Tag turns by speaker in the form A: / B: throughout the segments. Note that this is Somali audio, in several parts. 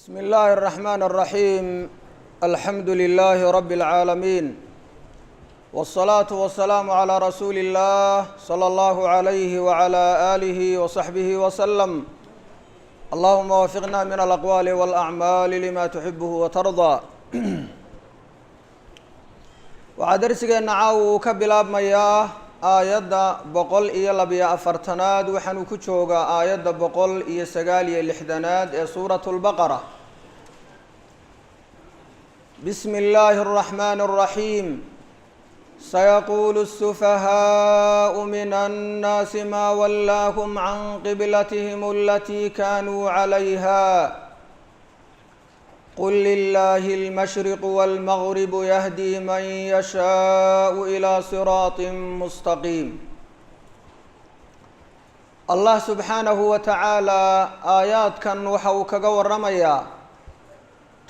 A: بسم الله الرحمن الرحيم. الحمد لله رب العالمين، والصلاة والسلام على رسول الله صلى الله عليه وعلى آله وصحبه وسلم. اللهم وفقنا من الأقوال والأعمال لما تحبه وترضى. Waxaa darsigeenna caawa uu ka bilaabmayaa aayadda 142aad, waxaanuu ku joogaa aayadda 169aad ee suuratu lbaqara. Bismi illaahi araxmaani araxiim. Sayaquulu الsufahaau min annaasi maa wallaahum can qiblatihim alatii kanuu calayha. Qul lilahi almashriq walmagribu yahdi man yashaau ilaa siraatin mustaqiim. Allah subxaanahu wa tacaala aayaadkan waxa uu kaga waramayaa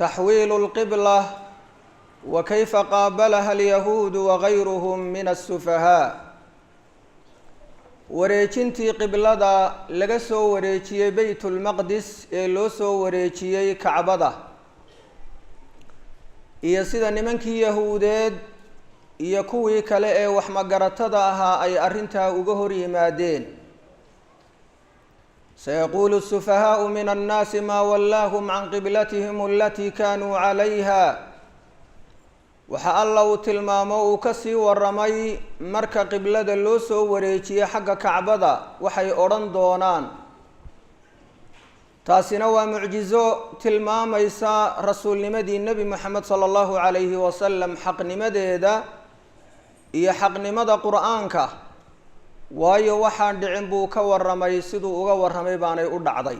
A: taxwiilu lqibla wa kayfa qaabalaha alyahuudu wagayruhum min asufahaa. Wareejintii qiblada laga soo wareejiyey Beyt ulmaqdis ee loo soo wareejiyey Kacbada, iyo sida nimankii Yahuudeed iyo kuwii kale ee waxmagaratada ahaa ay arrintaa uga hor yimaadeen. Sayaquulu الsufahaau min annaasi maa wallaahum can qiblatihim alatii kanuu calayha. Waxa Alla uu tilmaamo, uu ka sii waramay, marka qiblada loo soo wareejiye xagga Kacbada waxay odhan doonaan. Taasina waa mucjizo tilmaamaysa rasuulnimadii Nebi Moxamed sala allahu calayhi wasalam, xaqnimadeeda iyo xaqnimada Qur-aanka, waayo waxaan dhicin buu ka waramay, siduu uga warramay baanay u dhacday.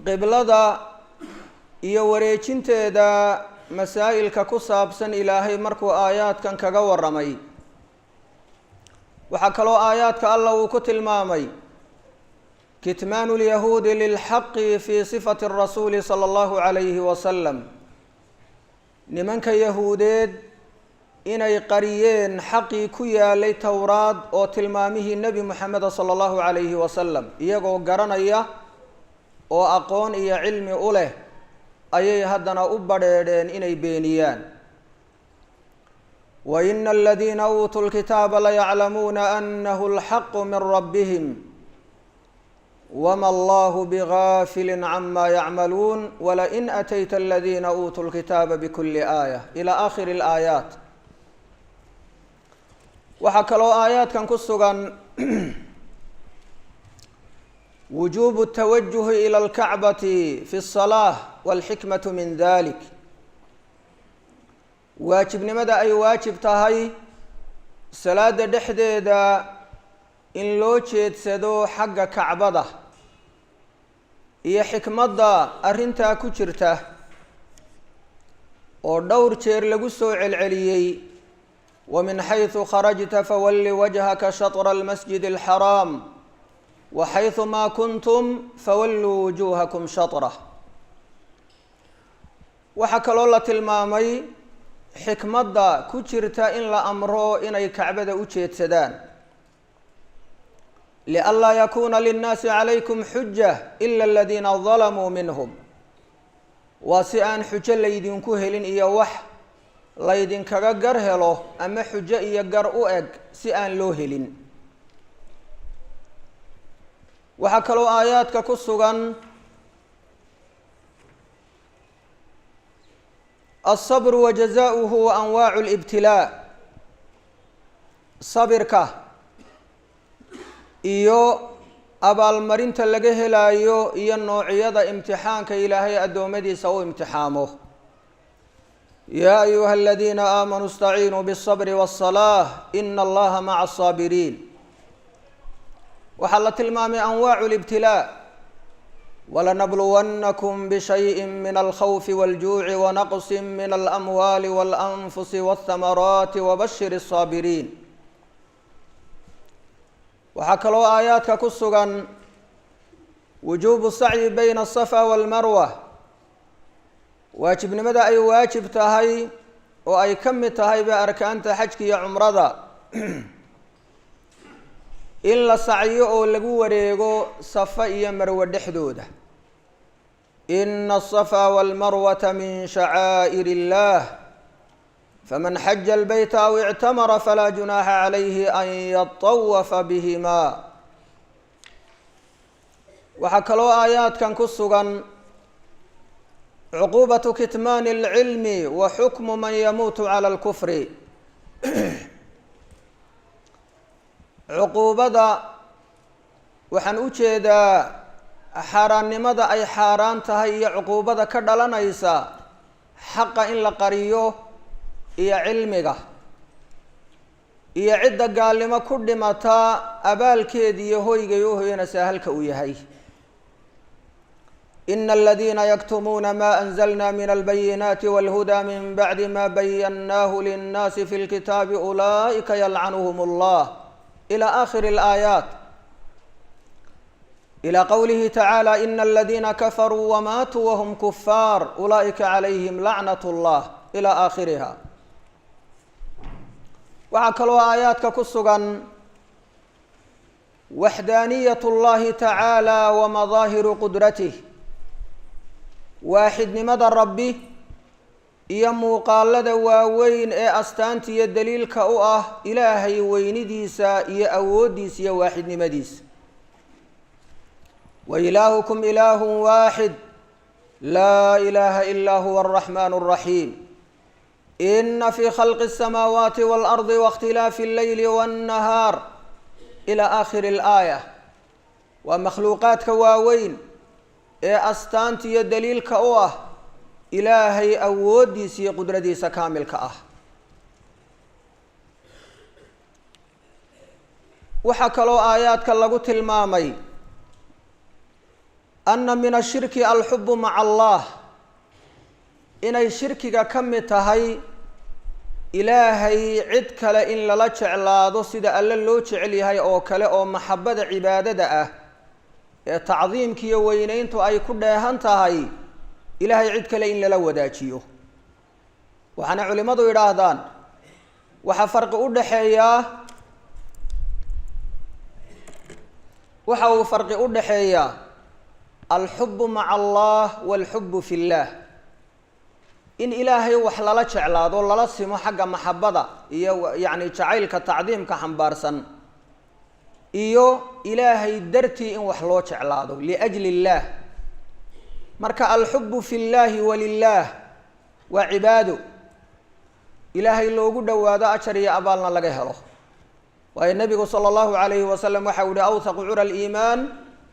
A: Qiblada iyo wareejinteeda masaa'ilka ku saabsan Ilaahay markuu aayaadkan kaga warramay, waxaa kaloo aayaadka Alla uu ku tilmaamay kitmaanu lyahuudi lilxaqi fii sifati rasuuli sala allahu calayhi wasalam. Nimanka Yahuudeed inay qariyeen xaqii ku yaalay Towraad oo tilmaamihii Nebi Moxameda sala allahu calayhi wasalam, iyagoo garanaya oo aqoon iyo cilmi u leh ayay haddana u badrheedheen inay beeniyaan. Wa ina aladiina uutuu lkitaaba layaclamuuna anahu alxaqu min rabbihim wma allahu bigaafili cama yacmaluun walain atayta aladiina uutuu lkitaaba bikuli aaya, ila aakhiri alaayaat. Waxaa kaloo aayaadkan ku sugan wujuubu tawajuhi ila alkacbati fi الsalaaة walxikmatu min dalik, waajibnimada ay waajib tahay salaada dhexdeeda in loo jeedsado xagga Kacbada iyo xikmadda arrintaa ku jirta oo dhowr jeer lagu soo celceliyey: wa min xayثu kharajta fawalli wajhaka shatra almasjid alxaraam wa xayثu maa kuntum fawalluu wujuuhakum shatrah. Waxaa kaloo la tilmaamay xikmadda ku jirta in la amro inay Kacbada u jeedsadaan: lianlaa yakuuna linnaasi calaykum xuja ila aladiina dalamuu minhum. Waa si aan xujo laydinku helin iyo wax laydinkaga gar helo ama xujo iyo gar u eg si aan loo helin. Waxaa kaloo aayaadka ku sugan alsabru wa jazaauhu wa anwaacu libtilaa, sabirka iyo abaalmarinta laga helaayo iyo noocyada imtixaanka Ilaahay addoommadiisa u imtixaamo. Yaa ayuha aladiina aamanuu istaciinuu bالصabri wالصalaة ina allaha maca aلsaabiriin. Waxaa la tilmaamay anwaacu libtilaa: walanabluwannakum bishayi min alkhawfi waljuuci wanaqsi min alamwaali walanfusi walthamaraati wabashir الsaabiriin. Waxaa kaloo aayaadka ku sugan wujuubu sacyi bayna asafa walmarwa, waajibnimada ay waajib tahay oo ay ka mid tahay ba arkaanta xajka iyo cumrada in la sacyo oo lagu wareego Safa iyo Marwe dhexdooda. Ina الصفا والmarwة min shacaa'ir اllah faman xaja اlbeyta aw ictamara falaa junaaxa calayhi an yatawafa bihima. Waxaa kaloo aayaadkan ku sugan cuquubatu kitmaani اlcilmi wa xukmu man yamuutu cala اlkufri. Cuquubada waxaan u jeedaa xaaraannimada ay xaaraan tahay iyo cuquubada ka dhalanaysa xaqa in la qariyo iyo cilmiga, iyo cidda gaalnimo ku dhimata abaalkeed iyo hoygay u hoyanaysaa halka uu yahay. Ina aladiina yaktumuuna ma anzalna min albayinaati walhudaa min bacdi ma bayannaahu linnaasi fi lkitaabi ulaa'ika yalcanuhum allah, ilى akhiri alaayaat, ilى qowlihi tacaala ina aladiina kafaruu wamaatuu wahum kufaar ulaa'ika calayhim lacnat اllah, ilى aakhiriha. Waxaa kaloo aayaadka ku sugan waxdaaniyat اllahi tacaala wa madaahiru qudratih, waaxidnimada Rabbi iyo muuqaalada waaweyn ee astaanta iyo daliilka u ah Ilaahay weynidiisa iyo awooddiisa iyo waaxidnimadiisa. Wa ilaahukum ilaahu waaxid, laa ilaaha ilaa huwa araxmaan araxiim. Ina fii khalqi الsamaawaati waalardi waاkhtilaafi اlleyli waاnnahaar, ilى aakhiri اlaaya. Waa makhluuqaadka waaweyn ee astaanta iyo daliilka u ah Ilaahay awooddiisa iyo qudradiisa kaamilka ah. Waxaa kaloo aayaadka lagu tilmaamay anna min ashirki alxubu maca allah, inay shirkiga ka mid tahay Ilaahay cid kale in lala jeclaado sida Alle loo jecel yahay oo kale, oo maxabada cibaadada ah ee tacdiimkiiyo weyneyntu ay ku dheehan tahay Ilaahay cid kale in lala wadaajiyo. Waxaana culimmadu yidhaahdaan waxaa farqi u dhexeeyaa, waxa uu farqi u dhexeeyaa alxubu maca allah waalxubu fi llah, in Ilaahay wax lala jeclaado, lala simo xagga maxabada iyo yacni jacaylka tacdiimka xambaarsan, iyo Ilaahay dartii in wax loo jeclaado liajli illaah. Marka alxubu fi llaahi walilaah waa cibaado Ilaahay loogu dhowaado, ajar iyo abaalna laga helo. Waayo Nebigu sala allahu alayhi wasalam waxa u yihi: awthaqu cura aliimaan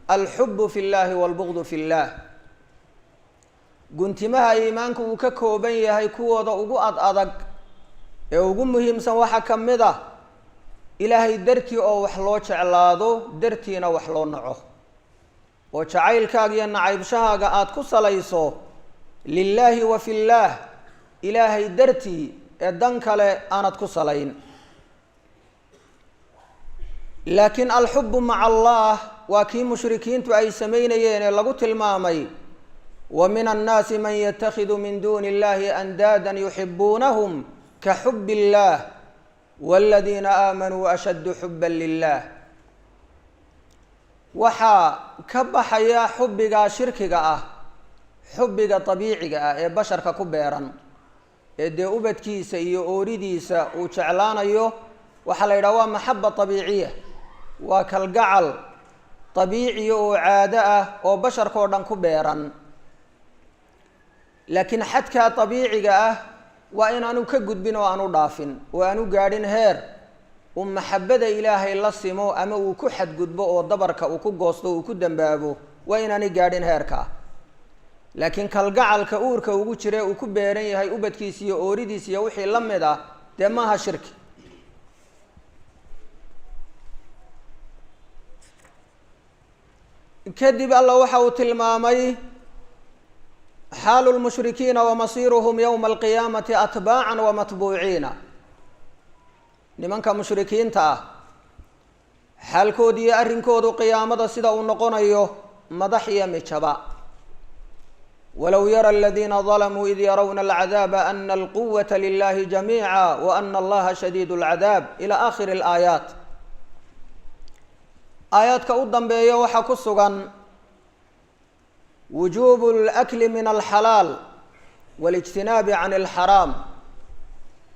A: alxubu fi llahi waalbugdu fi llah. Guntimaha iimaanku uu ka kooban yahay kuwooda ugu ad adag ee ugu muhiimsan waxaa ka mid ah Ilaahay dartii oo wax loo jeclaado, dartiina wax loo naco, oo jacaylkaaga iyo nacaybshahaaga aada ku salayso lilaahi wa fillaah, Ilaahay dartii ee dan kale aanad ku salayn. Laakiin alxubu maca allah waa kii mushrikiintu ay samaynayeen ee lagu tilmaamay: wa min annaasi man yatakhidu min duuni illahi andaada yuxibuunahum ka xub illaah waladiina aamanuu ashaddu xuba lilah. Waxaa ka baxaya xubbigaa shirkiga ah xubbiga dabiiciga ah ee basharka ku beeran, ee dee ubadkiisa iyo ooridiisa uu jeclaanayo. Waxaa la yidhaha waa maxaba dabiiciya, waa kalgacal dabiiciya oo caado ah oo basharka oo dhan ku beeran. Laakiin xadkaa dabiiciga ah waa inaanu ka gudbin oo aanu dhaafin oo aanu gaadhin heer uu maxabada Ilaahay la simo ama uu ku xadgudbo oo dabarka uu ku goosto, uu ku dambaabo, waa inaanay gaadhin heerkaa. Laakiin kalgacalka uurka ugu jire uu ku beeran yahay ubadkiisa iyo ooridiisa iyo wixii la mid ah dee maaha shirki. Kadib Alla waxa uu tilmaamay xaalu lmushrikiina wa masiiruhum yowma alqiyaamati atbaacan wa matbuuciina. Nimanka mushrikiinta ah xaalkood iyo arrinkoodu qiyaamada sida uu noqonayo, madax iyo mijaba. Walow yara aladiina dalamuu id yarawna alcadaaba ana alquwata lilahi jamiica wa ana allaha shadiid alcadaab, ila aakhiri alaayaat. Aayaadka u dambeeya waxaa ku sugan Wujuubu alakli min alxalaal walijtinaabi can alxaraam,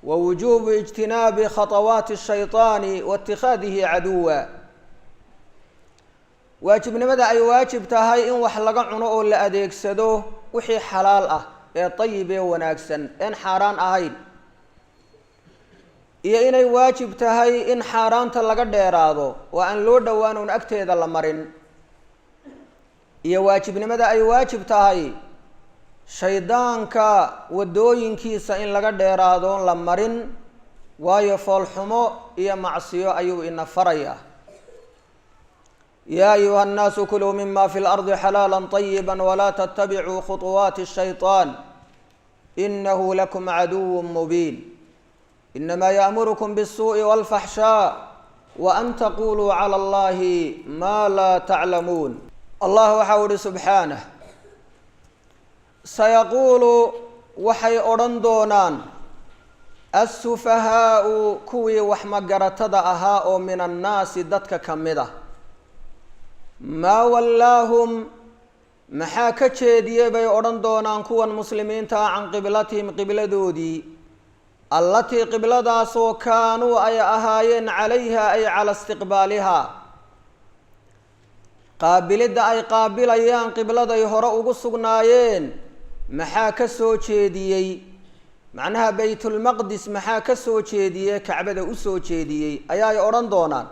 A: wa wujuubu ijtinaabi khatawaati ashayطaani wa itikhaadihi caduwa. Waajibnimada ay waajib tahay in wax laga cuno oo la adeegsado wixii xalaal ah ee dayib ee wanaagsan een xaaraan ahayn, iyo inay waajib tahay in xaaraanta laga dheeraado oo aan loo dhowaan oon agteeda la marin, iyo waajibnimada ay waajib tahay shaydaanka waddooyinkiisa in laga dheeraado oon la marin, waayo foolxumo iyo macsiyo ayuu ina farayaa. Yaa ayuha annaasu kuluu mima fi lardi xalaala طayiba walaa tatabicuu khuطuwaati الshayطaan inahu lakum caduw mubiin. Inamaa ya'murukum bالsuuءi wاlfaxshaa waan taquluu calى allahi ma laa taclamuun. Allah waxau uhi subxaanah: sayaquulu, waxay odhan doonaan, assufahaau, kuwii wax magaratada ahaa oo min annaasi dadka ka mid ah, maa wallaahum, maxaa ka jeediyey bay odhan doonaan kuwan muslimiinta ah, can qiblatihim, qibladoodii, allatii qibladaasoo kaanuu ay ahaayeen, calayha ay cala istiqbaaliha, qaabilidda ay qaabilayaan qibladay hore ugu sugnaayeen, maxaa ka soo jeediyey? Macnaha Baytulmaqdis maxaa ka soo jeediyey, Kacbada u soo jeediyey, ayaay odhan doonaan.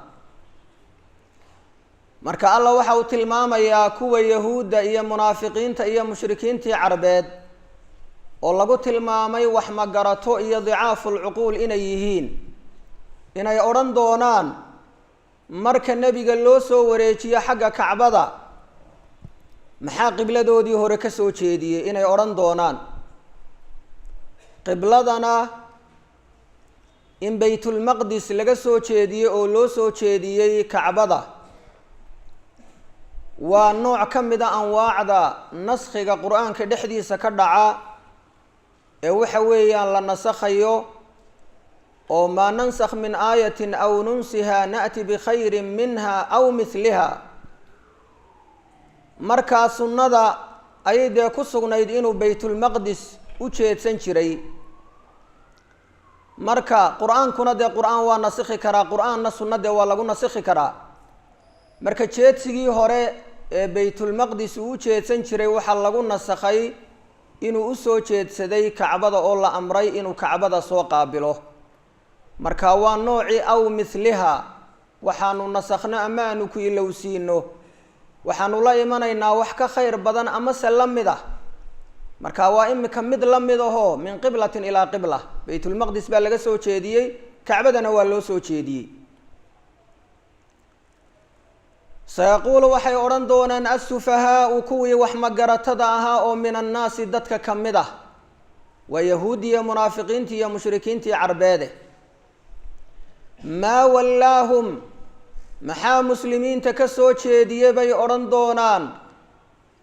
A: Marka Allah waxa uu tilmaamayaa kuwa Yahuudda iyo munaafiqiinta iyo mushrikiintii Carbeed oo lagu tilmaamay wax magarato iyo dicaafulcuquul inay yihiin, inay odhan doonaan marka Nebiga loo soo wareejiyo xagga Kacbada, maxaa qibladoodii hore ka soo jeediyey, inay odhan doonaan. Qibladana in Baytulmaqdis laga soo jeediyey oo loo soo jeediyey Kacbada waa nooc ka mid a anwaacda naskhiga Qur-aanka dhexdiisa ka dhaca ee waxa weeyaan la nasakhayo, oo maa nansakh min aayatin aw nunsiha na'ti bikhayrin minha aw mithliha. Markaa sunnada ayay dee ku sugnayd inuu Baytulmaqdis u jeedsan jiray. Marka Qur-aankuna dee Qur-aan waa nasikhi karaa, Qur-aanna sunna dee waa lagu nasikhi karaa. Marka jeedsigii hore ee Baytulmaqdis uu u jeedsan jiray waxaa lagu nasakhay inuu usoo jeedsaday Kacbada, oo la amray inuu Kacbada soo qaabilo. Marka waa noocii aw mithliha, waxaanu nasakhno ama aanu ku ilowsiino, waxaanu la imanaynaa wax ka khayr badan amase la mid ah. Marka waa imika mid la mid ahoo min qiblatin ilaa qibla, Baytulmaqdis baa laga soo jeediyey, Kacbadana waa loo soo jeediyey. Sayaquulu, waxay odhan doonaan, assufahaau, kuwii wax magaratada ahaa oo min annaasi dadka ka mid ah, waa Yahuudiya, munaafiqiintii iyo mushrikiintii Carbeede, maa wallaahum, maxaa muslimiinta ka soo jeediyey bay odhan doonaan,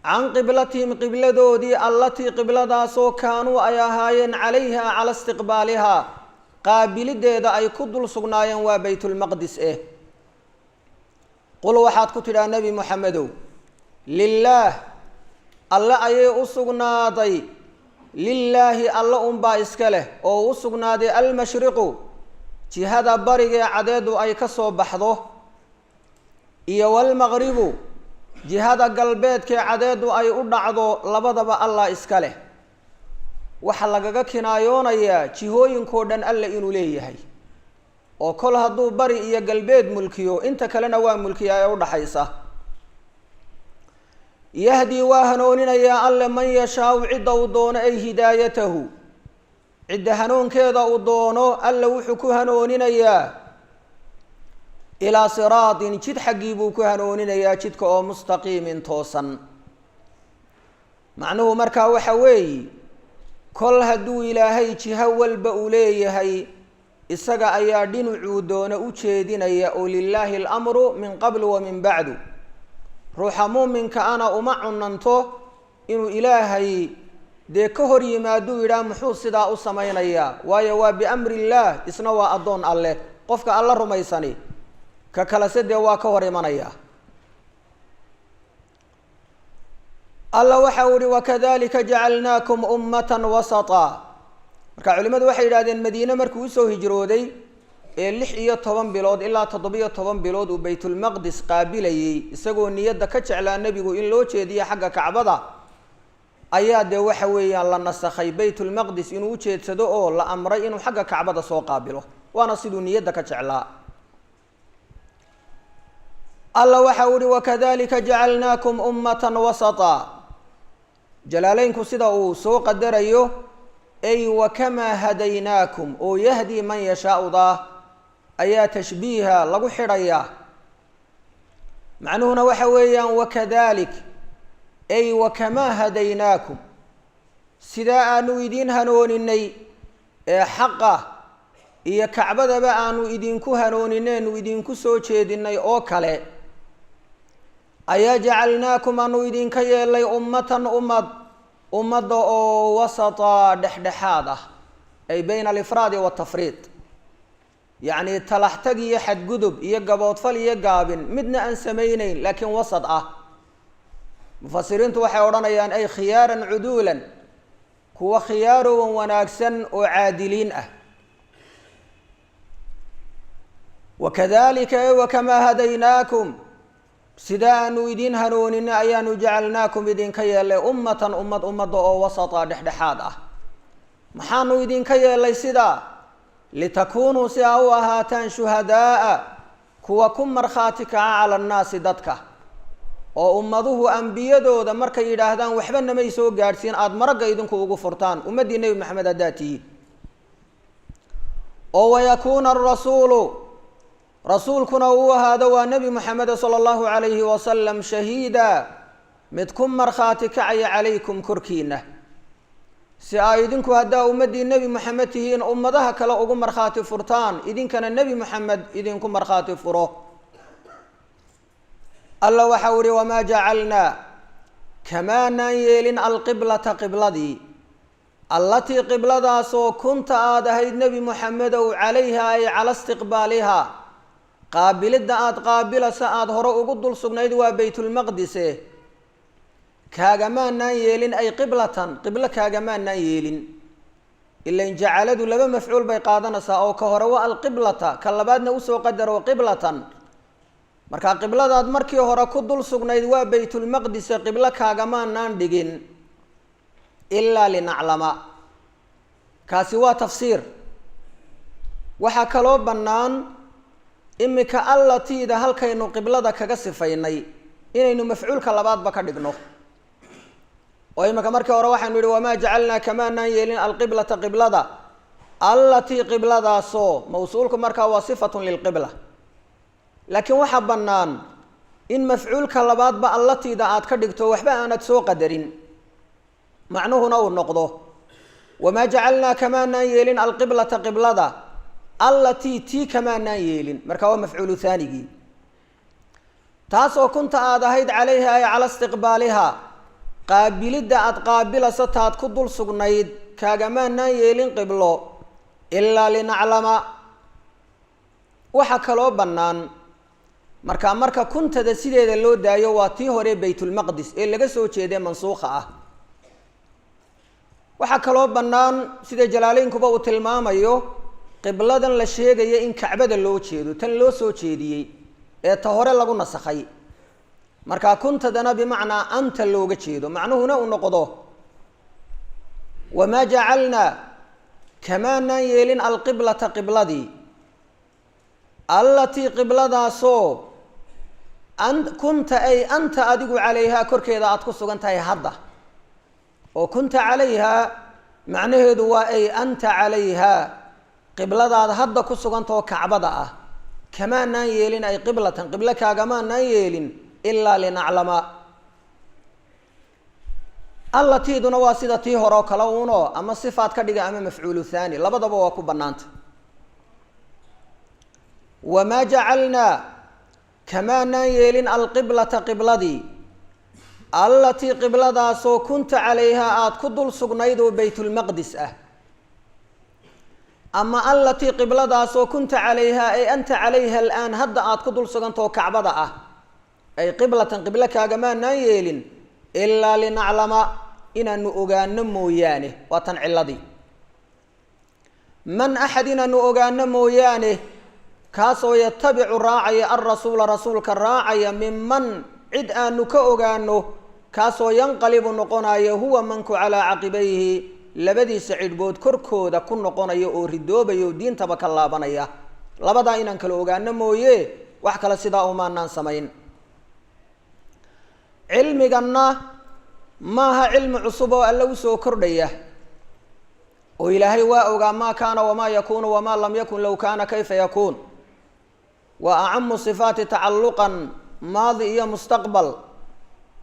A: can qiblatihim, qibladoodii, allatii qibladaasoo kaanuu ay ahaayeen, calayha cala istiqbaalihaa, qaabilideeda ay ku dul sugnaayeen, waa Baytulmaqdis eh. Qul, waxaad ku tidhaha Nebi Moxamedow, lilaah, Alle ayay u sugnaaday, lilaahi, Alle unbaa iska leh oo u sugnaaday, almashriqu, jihada barigee cadeedu ay ka soo baxdo, iyo walmaqribu, jihada galbeedkee cadeedu ay u dhacdo, labadaba Allah iska leh. Waxaa lagaga kinaayoonayaa jihooyinkoo dhan Alle inuu leeyahay, oo kol hadduu bari iyo galbeed mulkiyo, inta kalena waa mulkiyaa ee udhaxaysa. Yahdii, waa hanuuninayaa Alle, man yashaau, cidda uu doono, ay hidaayatahu, cidda hanuunkeeda uu doono Alle wuxuu ku hanuuninayaa, ilaa siraatin, jid xaggii buu ku hanuuninayaa, jidka oo mustaqiimin, toosan. Macnuhu markaa waxa weeye, kol hadduu Ilaahay jiho walba uu leeyahay, isaga ayaa dhinacuu doono u jeedinaya, oo lilaahi alamru min qablu wa min bacdu. Ruuxa muuminka ana uma cunanto inuu Ilaahay dee ka hor yimaaduu yidhaah muxuu sidaa u samaynayaa, waayo waa biamri illaah, isna waa addoon Alleh qofka Alla rumaysani, ka kalese dee waa ka hor imanaya. Alla waxa uu ihi wakadalika jacalnaakum ummatan wasata. Marka culimadu waxay yidhahdeen Madiine markuu usoo hijrooday ee 16 bilood ilaa 17 bilood uu Baytulmaqdis qaabilayey, isagoo niyadda ka jeclaa nebigu in loo jeediyo xagga Kacbada, ayaa dee waxa weeyaan la nasakhay Baytulmaqdis inuu ujeedsado oo la amray inuu xagga Kacbada soo qaabilo, waana siduu niyadda ka jeclaa. Alla waxa uu ihi wakadalika jacalnaakum ummatan wasata. Jalaaleynku sida uu soo qadarayo, ay wakamaa hadaynaakum oo yahdi man yashaauda ayaa tashbiiha lagu xidhayaa. Macnuhuna waxa weeyaan wakadalik ay wakamaa hadaynaakum, sidaa aanu idiin hanooninay ee xaqa iyo Kacbadaba aanu idinku hanooninaynu idinku soo jeedinay oo kale, ayaa jacalnaakum aanu idinka yeelay ummatan ummad, ummadda oo wasata dhexdhexaad ah, ay bayna alifraadi waltafriid, yacni talaxtag iyo xadgudub iyo gaboodfal iyo gaabin midna aan samayneyn, laakiin wasad ah. Mufasiriintu waxay odhanayaan ay khiyaaran cuduulan, kuwa khiyaarowan wanaagsan oo caadiliin ah. Wakadalika e wakamaa hadaynaakum, sida aanu idiin hanuunina ayaanu jacalnaakum idinka yeelay ummatan ummad, ummadda oo wasata dhexdhexaad ah. Maxaanu idinka yeelay sidaa? Litakuunuu, si aa u ahaataan, shuhadaa'a, kuwa ku markhaati kaca, cala annaasi, dadka, oo ummaduhu ambiyadooda markay yidhaahdaan waxba namay soo gaadhsiin aada maragga idinku ugu furtaan ummaddii Nebi Maxamed haddaad tihiin, oo wayakuuna arasuulu, rasuulkuna uu ahaado, waa Nebi Moxamed sala allahu calayhi wasalam, shahiida, mid ku markhaati kacaya, calaykum, korkiina, si ay idinku haddaa ummaddii Nebi Moxamed tihiin ummadaha kale ugu markhaati furtaan, idinkana Nebi Moxamed idinku markhaati furo. Alla waxau ihi wamaa jacalnaa, kamaanaan yeelin, alqiblata, qibladii, allatii, qibladaasoo, kunta, aada ahayd Nebi Moxamedow, calayha ay cala istiqbaaliha, qaabilidda aada qaabilasa aada hore ugu dul sugnayd, waa Baytulmaqdise, kaagamaanaan yeelin, ay qiblatan, qiblo kaagamaanaan yeelin. Ilan jacaladu laba mafcuul bay qaadanaysaa, oo ka hore waa alqiblata, ka labaadna usoo qadaro qiblatan. Markaa qibladaad markii hore ku dul sugnayd waa Baytulmaqdise, qiblo kaagamaanaan dhigin ilaa linaclama. Kaasi waa tafsiir. Waxaa kaloo bannaan imika allatiida halkaynu qiblada kaga sifaynay inaynu mafcuulka labaadba ka dhigno, oo imika markii hore waxaynu yihi wamaa jacalnaa, kamaanaan yeelin, alqiblata, qiblada, allatii, qibladaasoo, mawsuulku markaa waa sifatun lilqibla. Laakiin waxaa bannaan in mafcuulka labaadba allatiida aad ka dhigto, waxba aanad soo qadarin, macnuhuna uu noqdo wamaa jacalnaa, kamaanaan yeelin, alqiblata, qiblada, allatii, tii kamaanaan yeelin. Marka waa mafcuulu haanigii, taasoo kunta aada ahayd, calayha ay cala istiqbaaliha, qaabilidda aada qaabilayso taad ku dul sugnayd, kaagamaanaan yeelin qiblo ilaa linaclama. Waxaa kaloo bannaan marka marka kuntada sideeda loo daayo, waa tii hore Baytulmaqdis ee laga soo jeeday mansuukha ah. Waxaa kaloo bannaan, sida Jalaaleynkuba uu tilmaamayo, qibladan la sheegaya in Kacbada loo jeedo, tan loo soo jeediyey ee ta hore lagu nasakhay. Markaa kuntadana bimacnaa anta looga jeedo, macnuhuna uu noqdo wamaa jacalnaa, kamaanaan yeelin, alqiblata, qibladii, allatii, qibladaasoo, an kunta ay anta, adigu, calayhaa, korkeeda aada ku sugan tahay hadda. Oo kunta calayhaa macnaheedu waa ay anta calayhaa, qibladaada hadda ku sugantahoo Kacbada ah, kamaanaan yeelin ay qiblatan, qiblo kaagamaanaan yeelin ilaa linaclama. Allatiiduna waa sida tii hore oo kale uno, ama sifaad ka dhiga ama mafcuulu thaani, labadaba waa ku bannaanta. Wamaa jacalnaa, kamaanaan yeelin, alqiblata, qibladii, allatii, qibladaasoo, kunta calayhaa, aada ku dul sugnayd oo Baytulmaqdis ah, ama allatii, qibladaasoo, kunta calayhaa ay anta calayha alaan, hadda aada ku dul sugantao Kacbada ah, ay qiblatan, qiblo kaagamaanaan yeelin Ilaa linaclama, inaanu ogaano mooyaane, waa tan ciladii, man axad inaanu ogaano mooyaane, kaasoo yatabicu raacaya alrasuula rasuulka raacaya, minman cid aanu ka ogaano, kaasoo yanqalibu noqonaya, huwa manku, calaa caqibayhi, labadiisa cidhbood korkooda ku noqonaya oo ridoobaya oo diintaba ka laabanaya. Labadaa inaan kala ogaano mooye, wax kale sidaa umaanaan samayn. Cilmiganna maaha cilmi cusub oo alle usoo kordhaya, oo Ilaahay waa ogaa maa kaana wamaa yakuunu wamaa lam yakun low kaana kayfa yakuun. Waa acamu sifaati tacalluqan, maadi iyo mustaqbal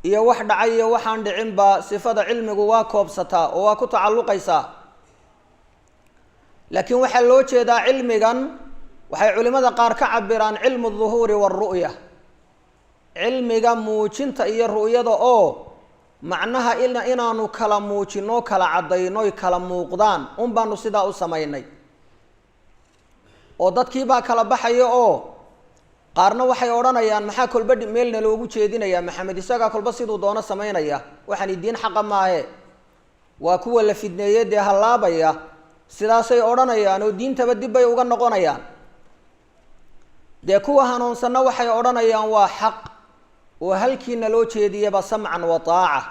A: iyo wax dhacay iyo waxaan dhicinba sifada cilmigu waa koobsataa oo waa ku tacalluqaysaa. Laakiin waxaa loo jeedaa cilmigan, waxay culimada qaar ka cabiraan cilmu duhuuri waaru'ya, cilmiga muujinta iyo ru'yada, oo macnaha inaanu kala muujino, kala caddayno, kala muuqdaan un baanu sidaa u samaynay. Oo dadkii baa kala baxaya, oo qaarna waxay odhanayaan: maxaa kolba meelna loogu jeedinayaa Maxamed? Isagaa kolba siduu doono samaynaya, waxaani diin xaqa maahe. Waa kuwa la fidneeyey dee hallaabaya, sidaasay odhanayaan oo diintaba dib bay uga noqonayaan. Dee kuwa hanuunsanna waxay odhanayaan waa xaq, oo halkiina loo jeediyaba samcan wa taaca.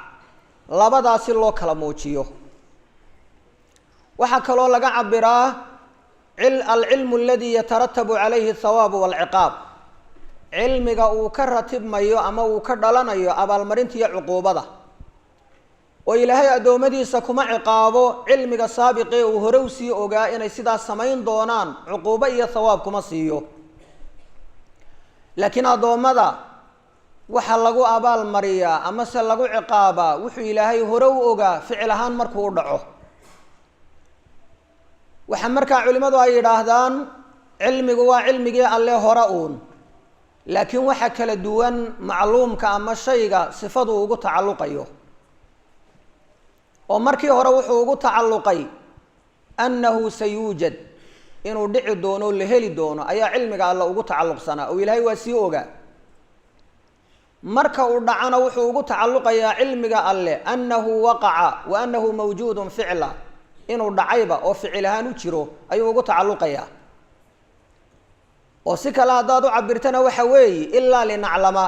A: Labadaasi loo kala muujiyo. Waxaa kaloo laga cabiraa alcilmu aladi yataratabu calayhi athawaabu waalciqaab, cilmiga uu ka ratibmayo ama uu ka dhalanayo abaalmarinta iyo cuquubada. Oo Ilaahay addoommadiisa kuma ciqaabo cilmiga saabiqee uu hore usii ogaa inay sidaas samayn doonaan, cuquubo iyo thawaab kuma siiyo. Laakiin addoommada waxaa lagu abaal mariyaa amase lagu ciqaabaa wuxuu Ilaahay hore u ogaa ficil ahaan markuu u dhaco. Waxaa markaa culimmadu ay yidhaahdaan cilmigu waa cilmigii Alle hore uun, laakiin waxa kala duwan macluumka ama shayga sifadu ugu tacalluqayo. Oo markii hore wuxuu ugu tacalluqay annahu sayuujad, inuu dhici doono o la heli doono ayaa cilmiga Alle ugu tacalluqsanaa, oo Ilaahay waa sii ogaa. Marka uu dhacana wuxuu ugu tacalluqayaa cilmiga Alle annahu waqaca wa annahu mawjuudun ficla, inuu dhacayba oo ficil ahaan u jiro ayuu ugu tacalluqayaa. Oo si kale haddaad u cabirtana waxa weeye: ilaa linaclama,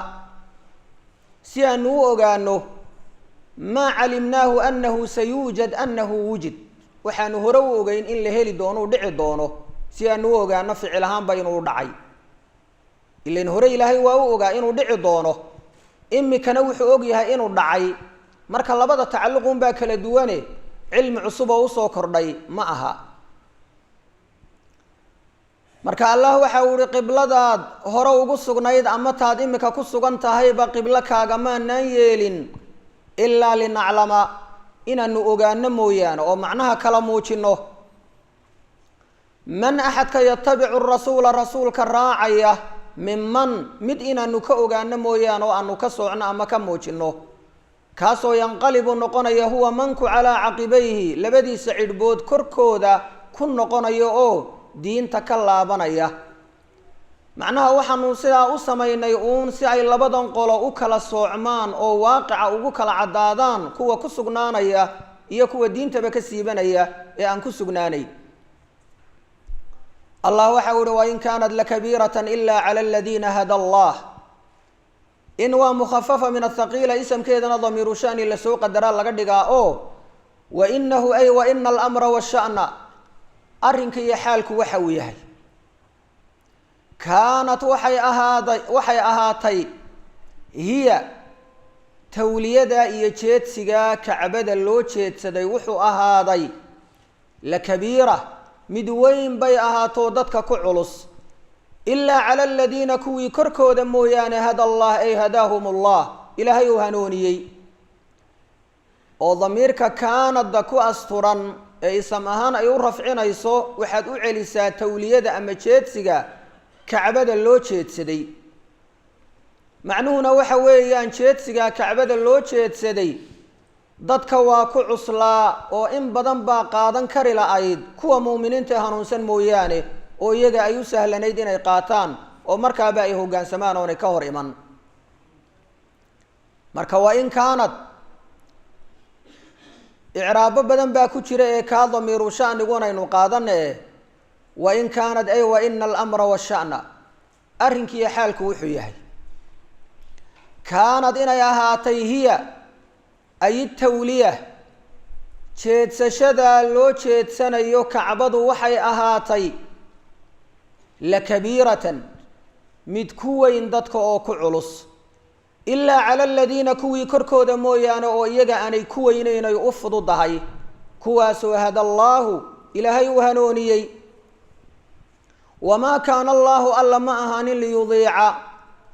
A: si aanu u ogaano, maa calimnaahu annahu sayuujad annahu wujid, waxaanu hore u ogeyn in la heli doono u dhici doono, si aanu u ogaano ficil ahaanba inuu dhacay. Ilan hore Ilaahay waa u ogaa inuu dhici doono, imikana wuxuu og yahay inuu dhacay. Marka labada tacalluq unbaa kala duwane, cilmi cusub oo usoo kordhay ma aha. Marka Allah waxa uu ihi: qibladaad hore ugu sugnayd ama taad imika ku sugan tahayba qiblo kaagamaanaan yeelin, ilaa linaclama, inaanu ogaano mooyaane, oo macnaha kala muujino, man axadka yatabicu rasuula rasuulka raacaya, minman mid inaanu ka ogaano mooyaane, oo aanu ka soocno ama ka muujino, kaasoo yanqalibu noqonaya, huwa manku, calaa caqibayhi, labadiisa cidhbood korkooda ku noqonaya oo diinta ka laabanaya. Macnaha waxaanu sidaa u samaynay uun si ay labadan qolo u kala soocmaan oo waaqica ugu kala caddaadaan, kuwa ku sugnaanaya iyo kuwa diintaba ka siibanaya ee aan ku sugnaanayn. Allah waxa u uhi: wain kaanat lakabiiratan ila cala aladiina hada Allah. In waa mukhafafa min athaqiila, isamkeedana damiiru shani lasoo qadaraa laga dhigaa. Oo wa inahu, ay wa ina alamra washa'na, arrinka iyo xaalku waxa uu yahay, kaanat waxay ahaaday, waxay ahaatay, hiya tawliyada iyo jeedsigaa Kacbada loo jeedsaday wuxuu ahaaday, lakabiira, mid weyn bay ahaatoo dadka ku culus, ilaa cala aladiina kuwii korkooda mooyaane, hada Allah, ay hadaahum Allah, Ilaahay uu hanuuniyey. Oo damiirka kaanadda ku asturan ee isam ahaan ay u rafcinayso waxaad u celisaa tawliyada ama jeedsiga Kacbada loo jeedsaday. Macnuhuna waxa weeyaan, jeedsiga Kacbada loo jeedsaday dadka waa ku cuslaa, oo in badan baa qaadan kari la-ayd, kuwa muuminiinta hanuunsan mooyaane, oo iyaga ay u sahlanayd inay qaataan oo markaaba ay hoggaansamaan oonay ka hor iman. Marka wa in kaanad Icraabo badan baa ku jira ee kaa damiiru shanigunaynu qaadane. Wain kaanad ay wa ina alamra washa'na, arrinkiiyo xaalku wuxuu yahay, kaanad inay ahaatay, hiya ay tawliya, jeedsashadaa loo jeedsanayo Kacbadu waxay ahaatay, lakabiiratan, mid ku weyn dadka oo ku culus, ilaa cala aladiina, kuwii korkooda mooyaane, oo iyaga aanay ku weyneyn, ay u fududahay, kuwaasoo hada allaahu, Ilaahay u hanooniyey. Wamaa kaana allaahu, Alla ma ahaanin, liyudiica,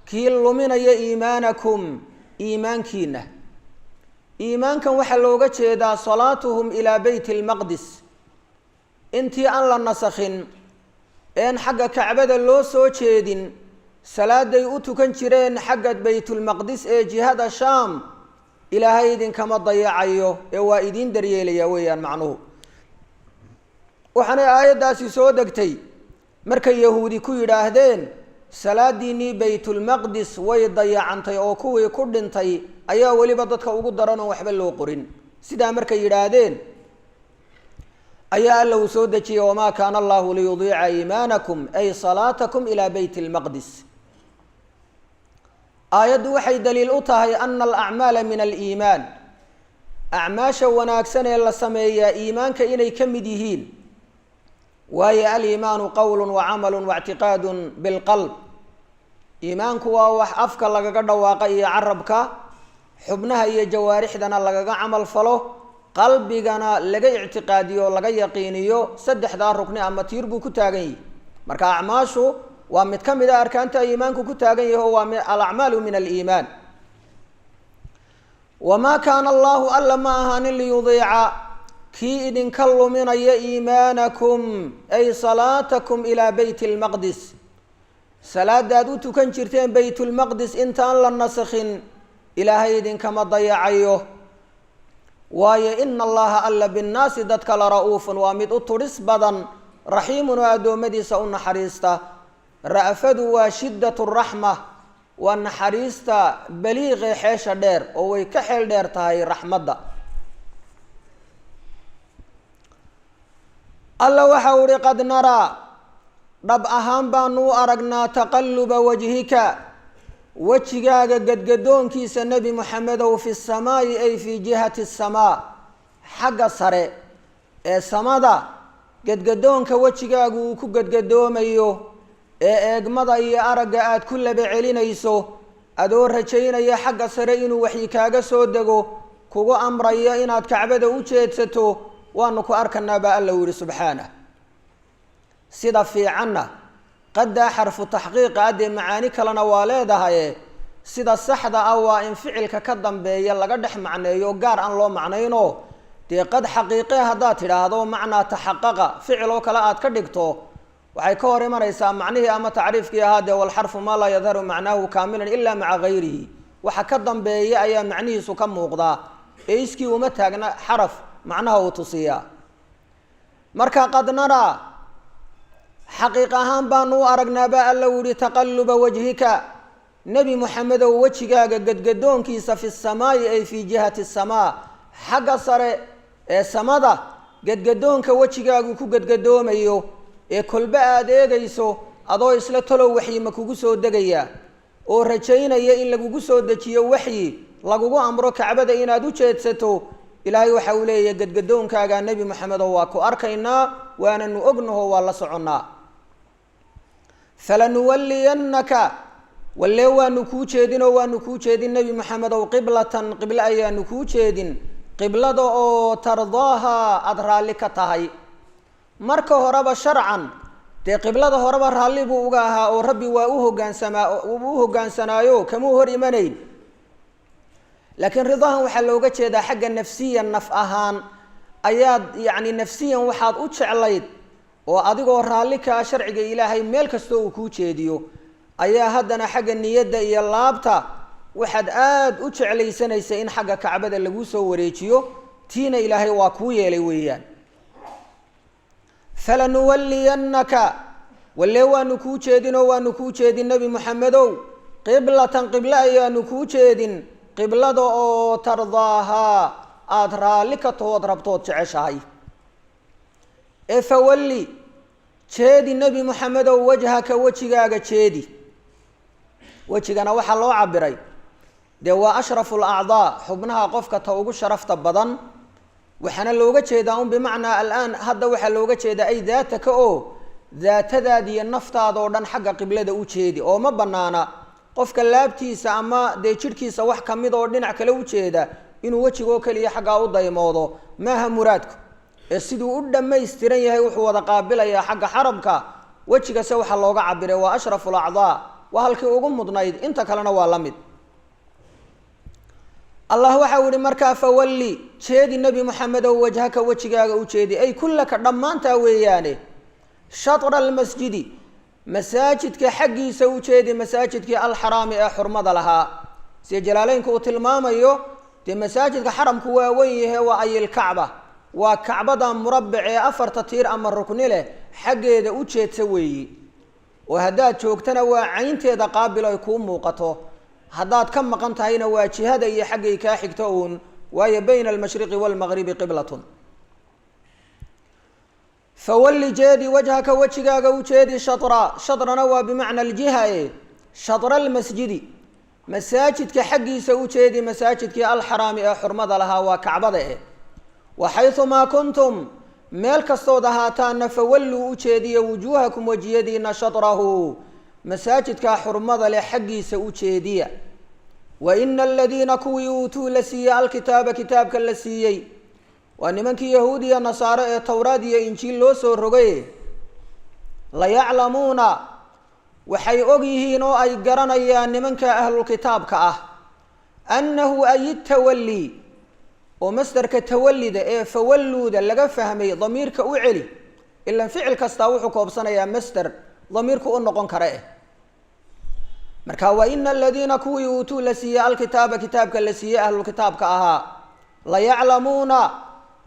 A: kii luminaya, iimaanakum, iimaankiina. Iimaankan waxaa looga jeedaa salaatuhum ilaa Beyt Almaqdis intii aan la nasakhin een xagga Kacbada loo soo jeedin, salaaday u tukan jireen xagga Baytulmaqdis ee jihada Shaam, Ilaahay idinkama dayacayo ee waa idiin daryeelaya weeyaan macnuhu. Waxaanay aayaddaasi soo degtay markay Yahuudi ku yidhaahdeen: "Salaadiinii Baytulmaqdis way dayacantay, oo kuwii ku dhintay ayaa weliba dadka ugu daran oon waxba loo qorin." Sidaa markay yidhaahdeen ayaa Alla uu soo dejiyey: "Wamaa kaana allahu liyudiica iimaanakum", ay salaatakum ilaa Beyt lmaqdis. Aayaddu waxay daliil u tahay ana alacmaala min aliimaan, acmaasha wanaagsan ee la sameeyaa iimaanka inay ka mid yihiin, waayo aliimaanu qowlu wa camalu wa ictiqaadu bilqalb. Iimaanku waa wax afka lagaga dhawaaqa iyo carabka, xubnaha iyo jawaarixdana lagaga camal falo, qalbigana laga ictiqaadiyo o laga yaqiiniyo. Saddexdaa rukni ama tiir buu ku taagan yahi. Marka acmaashu waa mid ka mid a arkaanta iimaanku ku taagan yahi, oo waa alacmaalu min aliimaan. Wamaa kaana allahu, Alla ma ahaanin, liyudiica, kii idinka luminaya, iimaanakum, ay salaatakum ilaa Beyt lmaqdis, salaadaad u tukan jirteen Baytulmaqdis intaan la nasakhin, Ilaahay idinkama dayacayo, waayo ina Allaha, Alla, binnaasi, dadka, la ra'uufun, waa mid u tudhis badan, raxiimun, oo addoommadiisa u naxariista. Ra'fadu waa shiddat raxma, waa naxariista baliiqee xeesha dheer, oo way ka xeel dheer tahay raxmadda. Alla waxa u ihi: "Qad naraa, dhab ahaan baanu u aragnaa, taqaluba wajhika, wejigaaga gadgadoonkiisa, Nebi Moxamedow, fi samaa'i, ay fii jihati asamaa, xagga sare ee samada gadgadoonka wejigaagu uu ku gadgadoomayo ee eegmada iyo aragga aada ku laba celinayso, adoo rajaynaya xagga sare inuu waxyi kaaga soo dego kugu amraya inaad Kacbada u jeedsato, waanu ku arkanaa," baa Alla u yihi subxaanah. Sida fiicanna qaddaa xarfu taxqiiqa adee macaani kalena waa leedahaye, sida saxda ah waa in ficilka ka dambeeya laga dhex macneeyo, gaar aan loo macnayno. Dee qad xaqiiqe haddaad tidhaahdo, macnaa taxaqaqa ficil oo kale aad ka dhigto, waxay ka hor imanaysaa macnihii ama tacriifkii ahaa dee walxarfu maa laa yadharu macnaahu kaamilan ilaa maca gayrihi. Waxa ka dambeeya ayaa macnihiisu ka muuqdaa ee iskii uma taagna xaraf macnaha uu tusiyaa. Marka qad naraa, xaqiiq ahaan baanu u aragnaa, baa Alla yihi, taqaluba wajhika, Nebi Moxamedow, wejigaaga gadgadoonkiisa, fi samaa'i, ay fii jihati asamaa, xagga sare ee samada gadgadoonka wejigaagu ku gadgadoomayo ee kolba aada eegayso, adoo isla talow waxyi ma kugu soo degayaa, oo rajaynaya in lagugu soo dejiyo waxyi lagugu amro Kacbada inaad u jeedsato. Ilaahay waxa uu leeyahay: gadgadoonkaaga, Nebi Moxamedow, waa ku arkaynaa, waananu ognaho, waa la soconnaa. Falanuwalliyannaka, wallee waanu kuu jeedin oo waanu kuu jeedin, Nebi Moxamedow, qiblatan, qiblo ayaanu kuu jeedin, qiblada oo tardaaha, aada raalli ka tahay. Marka horeba sharcan dee qiblada horeba raalli buu uga ahaa, oo Rabbi waa u hogaansamaa, u hoggaansanaayo, kamuu hor imanayn. Laakiin ridahan waxaa looga jeedaa xagga nafsiyan, naf ahaan ayaad, yacni nafsiyan waxaad u jeclayd, oo adigoo raalli kaa sharciga Ilaahay meel kastoo uu kuu jeediyo, ayaa haddana xagga niyadda iyo laabta waxaad aada u jeclaysanaysa in xagga Kacbada laguu soo wareejiyo. Tiina Ilaahay waa kuu yeelay weeyaan. Falanuwalliyannaka, wallee waanu kuu jeedin oo waanu kuu jeedin, Nebi Moxamedow, qiblatan, qiblo ayaanu kuu jeedin, qiblada oo tardaahaa, Aada raalli ka tahood rabtood jeceshahay. Ee fawalli, jeedi, Nebi Moxamedow, wajhaka, wejigaaga jeedi. Wejigana waxaa loo cabiray dee waa ashrafu alacdaa, xubnaha qofka ta ugu sharafta badan. Waxaana looga jeedaa un bimacnaa alaan hadda waxaa looga jeedaa ay daataka, oo daatadaada iyo naftaada oo dhan xagga qiblada u jeedi, oo ma banaana qofka laabtiisa ama dee jidhkiisa wax kamid oo dhinac kale u jeeda inuu wejigoo keliya xaggaa u daymoodo. Maaha muraadku ee siduu u dhammaystiran yahay wuxuu wada qaabilayaa xagga xaramka. Wejigase waxaa looga cabiray waa ashrafu alacdaa, waa halkii ugu mudnayd, inta kalena waa la mid. Allah waxau yihi markaa: fawalli, jeedi, Nebi Moxamedow, wajhaka, wejigaaga u jeedi, ay kullaka, dhammaantaa weeyaane, shatra almasjidi, masaajidka xaggiisa u jeedi, masaajidkii alxaraami ee xurmada lahaa. Sida Jalaaleynku uu tilmaamayo, dee masaajidka xaramku waa wen yahe, waa ayilkacba, waa kacbada murabbac ee afarta tiir ama rukni leh xaggeeda u jeedsa weeyi. Oo haddaad joogtana waa caynteeda qaabil ay kuu muuqato, haddaad ka maqan tahayna waa jihada iyo xaggay kaa xigto uun, waayo bayna almashriqi waalmagribi qiblatun. Fawalli, jeedi, wajhaka, wejigaaga u jeedi, shatra, shatrana waa bimacna aljiha, e shatra almasjidi, masaajidka xaggiisa u jeedi, masaajidkii alxaraami ee xurmada lahaa, waa kacbada. E wa xayumaa kuntum, meel kastood ahaataana, fawalluu, u jeediya, wujuuhakum, wejiyadiina, shatrahu, masaajidkaa xurmada leh xaggiisa u jeediya. Wa ina aladiina, kuwii, uutuu, la siiyey, alkitaaba, kitaabka la siiyey, waa nimankii Yahuudiya Nasaare ee Towraad iyo Injiil loo soo rogay, layaclamuuna, waxay og yihiin oo ay garanayaan nimanka ahlulkitaabka ah, annahu ay tawalli, oo masderka tawallida ee fawalluuda laga fahmay damiirka u celi, ilan ficil kastaa wuxuu koobsanayaa masder damiirku u noqon kara. Eh marka wa ina aladiina, kuwii, uutuu, la siiyey, alkitaaba, kitaabka la siiyey, ahlulkitaabka ahaa, layaclamuuna,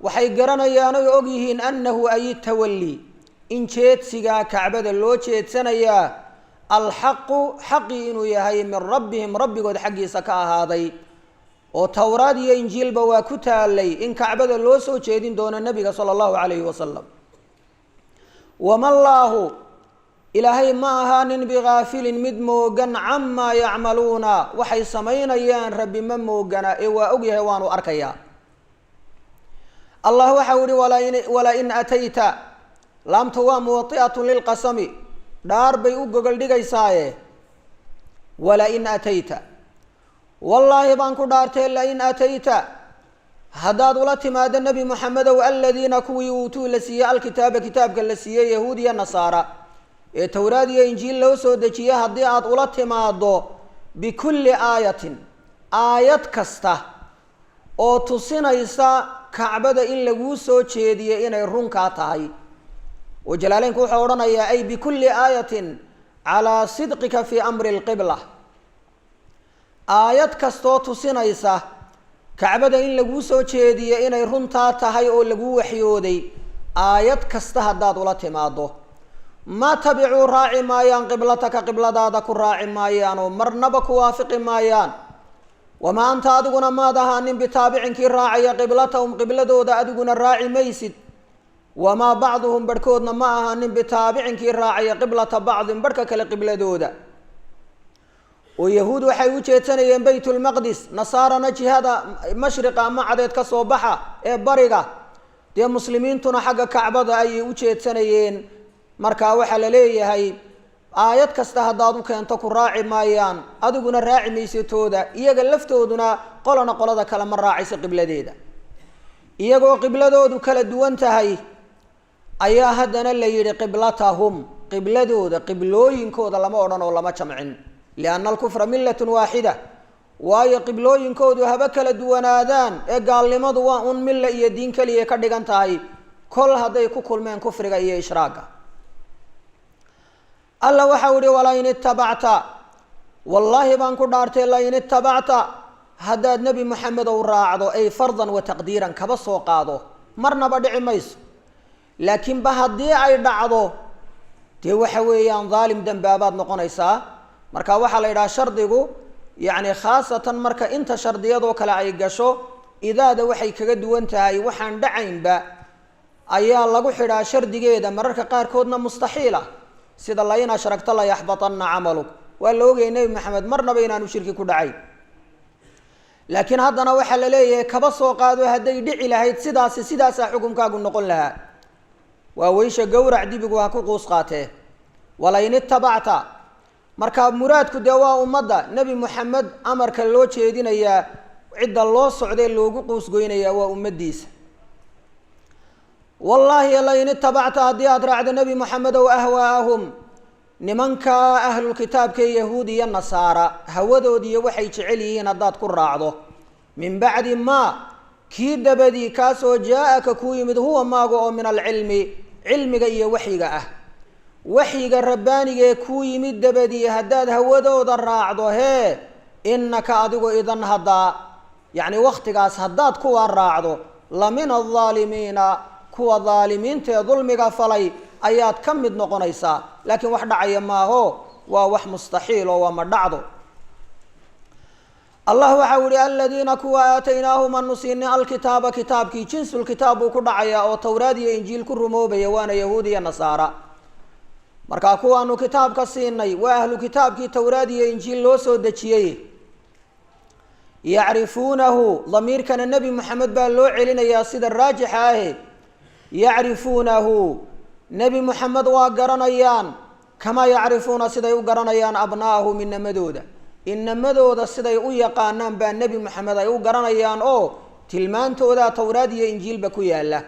A: waxay garanayaan oy og yihiin, annahu ay tawalli, in jeedsigaa kacbada loo jeedsanayaa, alxaqu, xaqii inuu yahay, min rabbihim, rabbigood xaggiisa ka ahaaday. Oo Towraad iyo Injiilba waa ku taalay in kacbada loo soo jeedin doono Nebiga sala allahu calayhi wasalam. Wama allaahu, Ilaahay ma ahaanin, bigaafilin, mid moogan, camaa yacmaluuna, waxay samaynayaan Rabbi ma moogana ee waa ogyahay, waanu arkayaa. Allah waxau yihi: walain atayta, laamtu waa muwai'atun lilqasami, dhaar bay u gogol dhigaysaaye. Walain atayta, wallaahi baan ku dhaartay, lain atayta, haddaad ula timaado, Nebi Moxamedow, aladiina, kuwii, uutuu, la siiyey, alkitaaba, kitaabka la siiyey, Yahuud iyo Nasaara ee Towraad iyo Injiil loo soo dejiyey, haddii aada ula timaado, bikulli aayatin, aayad kasta oo tusinaysa kacbada in laguu soo jeediyey inay runkaa tahay. Oo Jalaaleynku wuxuu odhanayaa: ay bikulli aayatin calaa sidqika fii amri alqibla, aayad kastoo tusinaysa kacbada in laguu soo jeediyo inay runtaa tahay oo laguu waxyooday, aayad kasta haddaad ula timaado, ma tabicuu, raaci maayaan, qiblataka, qibladaada ku raaci maayaan oo marnaba ku waafiqi maayaan. Wamaa anta, adiguna maad ahaanin, bitaabicinkii raacaya, qiblatahum, qibladooda adiguna raaci maysid. Wamaa bacduhum, barhkoodna ma ahaanin, bitaabicinkii raacaya, qiblata bacdin, barhka kale qibladooda. Oo Yahuud waxay u jeedsanayeen Baytulmaqdis, Nasaarana jihada mashriqa ama cadeed ka soo baxa ee bariga, dee muslimiintuna xagga kacbada ayay u jeedsanayeen. Marka waxaa la leeyahay: aayad kasta haddaad u keento ku raaci maayaan, adiguna raaci maysatooda, iyaga laftooduna qolana qolada kale ma raacayso qibladeeda. Iyagoo qibladoodu kala duwan tahay ayaa haddana la yidhi qiblatahum, qibladooda, qiblooyinkooda lama odhan oo lama jamcin, lianna alkufra millatun waaxida. Waayo qiblooyinkoodu haba kala duwanaadaan ee gaalnimadu waa un milla iyo diin keliya ka dhigan tahay, kol hadday ku kulmeen kufriga iyo ishraaga. Alla waxau ihi: walain itabacta, wallaahi baan ku dhaartay, lain itabacta, haddaad Nebi Moxamedow raacdo, ay fardan wa taqdiiran, kaba soo qaado, marnaba dhici mayso, laakiin ba haddii ay dhacdo, dee waxa weeyaan dhaalim, dambaabaad noqonaysaa. Marka waxaa la yidhaha shardigu, yacni khaasatan marka inta shardiyadoo kale ay gasho. Idaada waxay kaga duwan tahay waxaan dhacaynba ayaa lagu xidhaa shardigeeda, mararka qaarkoodna mustaxiil ah, sida lain ashragta layaxbatanna camaluk. Waa la ogayay Nebi Maxamed marnaba inaanu shirki ku dhacayn, laakiin haddana waxaa la leeyahay kaba soo qaado hadday dhici lahayd sidaasi, sidaasaa xukumkaagu noqon lahaa. Waa weysha gowrac dibigu ha ku quus qaatee. Walain itabacta, marka muraadku dee waa ummadda Nebi Moxamed, amarka loo jeedinayaa, cidda loo socdee loogu quusgoynayaa waa ummaddiisa. Wallaahi lain itabacta, haddii aada raacdo Nebi Moxamedow, ahwaa'ahum, nimanka ahlulkitaabka yahuud iyo nasaara, hawadoodiiyo waxay jecel yihiin haddaad ku raacdo, min bacdi maa kii dabadii kaasoo jaa-aka kuu yimid, huwa maaga oo min alcilmi, cilmiga iyo waxyiga ah, waxyiga rabbaanigee kuu yimid dabadii, haddaad hawadooda raacdo, hee, innaka adigu idan haddaa, yacni wakhtigaas haddaad kuwaa raacdo, la min aldaalimiina, kuwa daalimiintaee dulmiga falay ayaad ka mid noqonaysaa. Laakiin wax dhacaya maaho, waa wax mustaxiil oo waa ma dhacdo. Allah waxau yihi: aladiina kuwa aataynaahum aanu siinay alkitaaba, kitaabkii, jinsulkitaab buu ku dhacayaa oo Towraad iyo Injiil ku rumoobaya, waana Yahuud iyo Nasaara. Markaa kuwaanu kitaabka siinay waa ahlu kitaabkii Towraad iyo Injiil loo soo dejiyey. Yacrifuunahu, damiirkana Nebi Moxamed baa loo celinayaa sida raajixa ahe. Yacrifuunahu, Nebi Moxamed waa garanayaan, kamaa yacrifuuna, siday u garanayaan, abnaa'ahum, inamadooda. Inamadooda siday u yaqaanaan baa Nebi Moxamed ay u garanayaan, oo tilmaantoodaa Towraad iyo Injiilba ku yaala.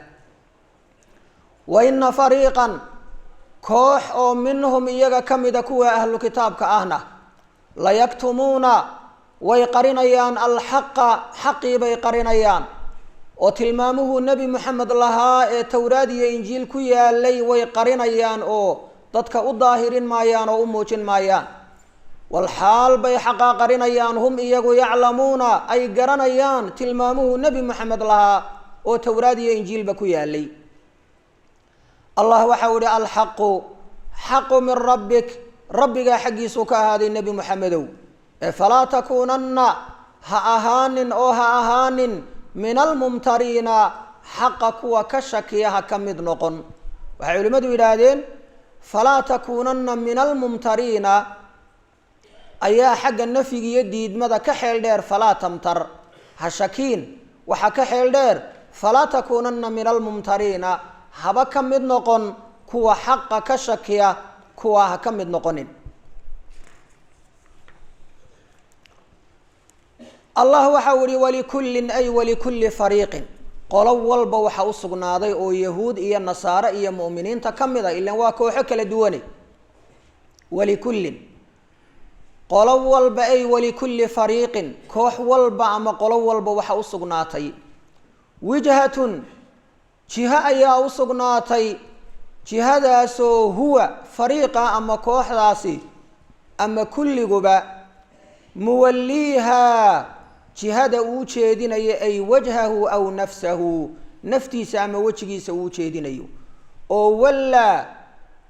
A: Wa ina fariiqan, koox oo minhum iyaga ka mida kuwa ahlu kitaabka ahna, layaktumuuna, way qarinayaan, alxaqa, xaqii bay qarinayaan, oo tilmaamuhuu Nebi Moxamed lahaa ee Towraad iyo Injiil ku yaalay way qarinayaan, oo dadka u daahirin maayaan oo u muujin maayaan. Walxaal bay xaqaa qarinayaan, hum iyagu yaclamuuna, ay garanayaan tilmaamuhuu Nebi Moxamed lahaa oo Towraad iyo Injiilba ku yaalay. Allah waxau ihi: alxaqu, xaqu, min rabbik, rabbigaa xaggiisuu ka ahaaday, Nebi Moxamedow, ee falaa takuunanna, ha ahaanin oo ha ahaanin, min almumtariina, xaqa kuwa ka shakiya ha ka mid noqon. Waxay culimmadu yidhaahdeen falaa takuunanna min almumtariina ayaa xagga nafyiga iyo diidmada ka xeel dheer falaa tamtar, ha shakiin. Waxaa ka xeel dheer falaa takuunanna min almumtariina, haba ka mid noqon kuwa xaqa ka shakiya, kuwa ha ka mid noqonin. Allah waxau ihi: walikullin, ay walikulli fariiqin, qolo walba waxa u sugnaaday oo yahuud iyo nasaare iyo mu'miniinta ka mid a, ilan waa kooxo kala duwane. Walikullin, qolo walba, ay walikulli fariiqin, koox walba ama qolo walba waxa u sugnaatay wijhatun, jiho ayaa u sugnaatay, jihadaasoo huwa fariiqa ama kooxdaasi ama kulliguba muwalliihaa, jihada uu jeedinayo, ay wajhahu aw nafsahu, naftiisa ama wejigiisa uu jeedinayo. Oo wallaa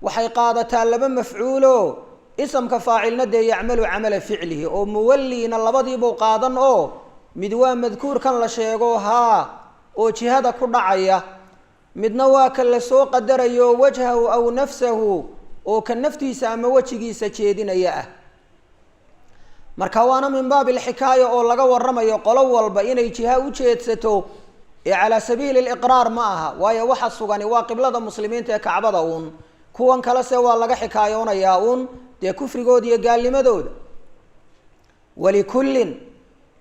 A: waxay qaadataa laba mafcuulo, isamka faacilna dee yacmalu camala ficlihi, oo muwalliina labadiibuu qaadan, oo mid waa madkuurkan la sheego haa oo jihada ku dhacaya, midna waa ka la soo qadarayo wajhahu aw nafsahu, oo ka naftiisa ama wejigiisa jeedinaya ah. Marka waana min baabi alxikaaya oo laga waramayo qolo walba inay jiha u jeedsato, ee calaa sabiili liqraar ma aha, waayo waxa sugani waa qiblada muslimiinta ee Kacbada uun. Kuwan kalese waa laga xikaayoonayaa uun dee kufrigooda iyo gaalnimadooda. Walikullin,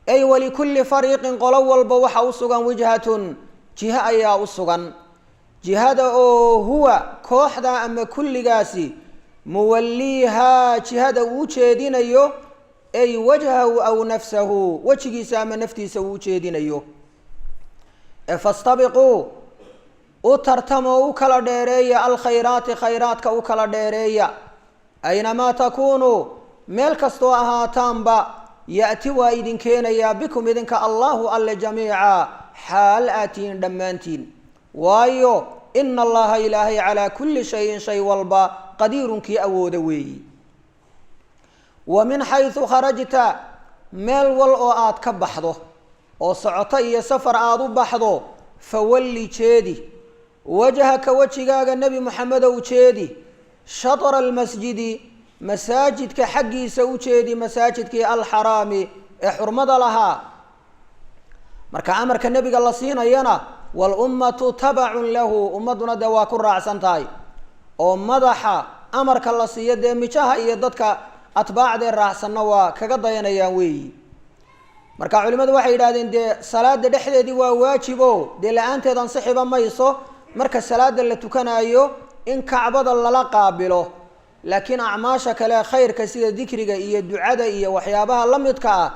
A: ay walikulli fariiqin, qolo walba waxa u sugan wijhatun, jiho ayaa u sugan, jihada oo huwa kooxda ama kulligaasi muwalliihaa, jihada uu jeedinayo, ay wajhahu aw nafsahu, wejigiisa ama naftiisa uu jeedinayo. Fastabiquu, u tartamo, u kala dheereeya, alkhayraati, khayraadka u kala dheereeya. Aynamaa takuunuu, meel kastoo ahaataanba, ya'ti, waa idin keenayaa, bikum, idinka, Allahu alle, jamiica, xaal aatiin dhammaantiin. Waayo ina Allaha Ilaahay calaa kulli shayin, shay walba, qadiirun, kii awooda weeyi. Wa min xaysu kharajta, meel wal oo aad ka baxdo Oo socoto iyo safar aada u baxdo, fawalli jeedi, wajhaka wejigaaga, Nebi Moxamedow, jeedi, shatra almasjidi, masaajidka xaggiisa u jeedi, masaajidkii alxaraami ee xurmada lahaa. Marka amarka nebiga la siinayana, walummatu tabacun lahu, ummadduna dee waa ku raacsan tahay, oo madaxa amarka la siiyo dee mijaha iyo dadka atbaacdee raacsanna waa kaga dayanayaan weeyi. Marka culimadu waxay yidhahdeen, dee salaada dhexdeedii waa waajibo, dee la-aanteed ansixiba mayso marka salaada la tukanaayo in Kacbada lala qaabilo. Laakiin acmaasha kale khayrka, sida dikriga iyo ducada iyo waxyaabaha la midka ah,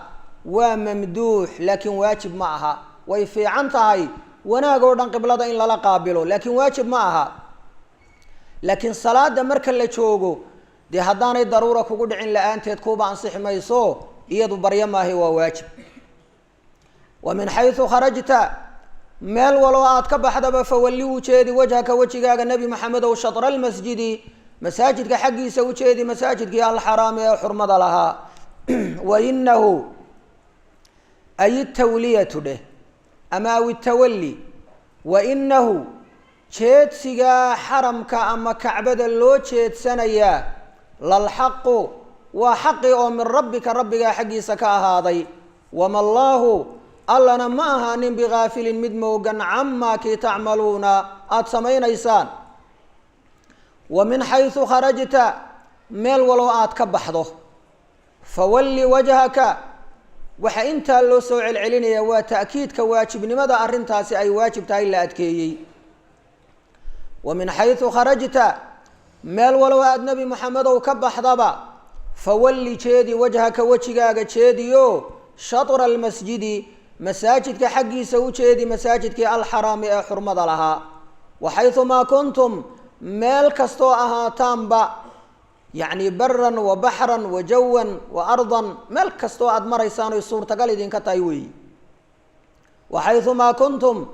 A: waa mamduux, laakiin waajib ma aha. Way fiican tahay wanaag oo dhan qiblada in lala qaabilo, laakiin waajib ma aha. Laakiin salaada marka la joogo, dee haddaanay daruura kugu dhicin la-aanteed kuuba ansixi mayso, iyadu baryo maahi, waa waajib. Wa min xaysu kharajta, meel waloo aad ka baxdaba, fawalli u jeedi, wajhaka wejigaaga, Nebi Maxamedow, shatra almasjidi, masaajidka xaggiisa u jeedi, masaajidkii alxaraami ee xurmada lahaa. Wa inahu ay tawliyatu dheh ama aw itawalli, wa inahu jeedsigaa xaramka ama Kacbada loo jeedsanayaa, lalxaqu waa xaqi oo min rabbika, rabbigaa xaggiisa ka ahaaday. Wama allaahu, Allana ma ahaanin, bigaafilin mid moogan, camaa kii tacmaluuna aada samaynaysaan. Wa min xaysu kharajta, meel waloo aada ka baxdo, fawalli wajhaka. Waxaa intaa loo soo celcelinayaa waa ta'kiidka waajibnimada arrintaasi ay waajib tahay la adkeeyey. Wa min xaysu kharajta, meel walow aada, Nebi Moxamedow, ka baxdaba, fawalli jeedi, wajhaka wejigaaga jeediyo, shatra almasjidi, masaajidka xaggiisa u jeedi, masaajidkii alxaraami ee xurmada lahaa. Wa xaysumaa kuntum, meel kastoo ahaataanba, yacni baran wa baxran wa jawan wa ardan, meel kastoo aada maraysaan oy suurtagal idinka tahay weeyi. Wa xaysumaa kuntum,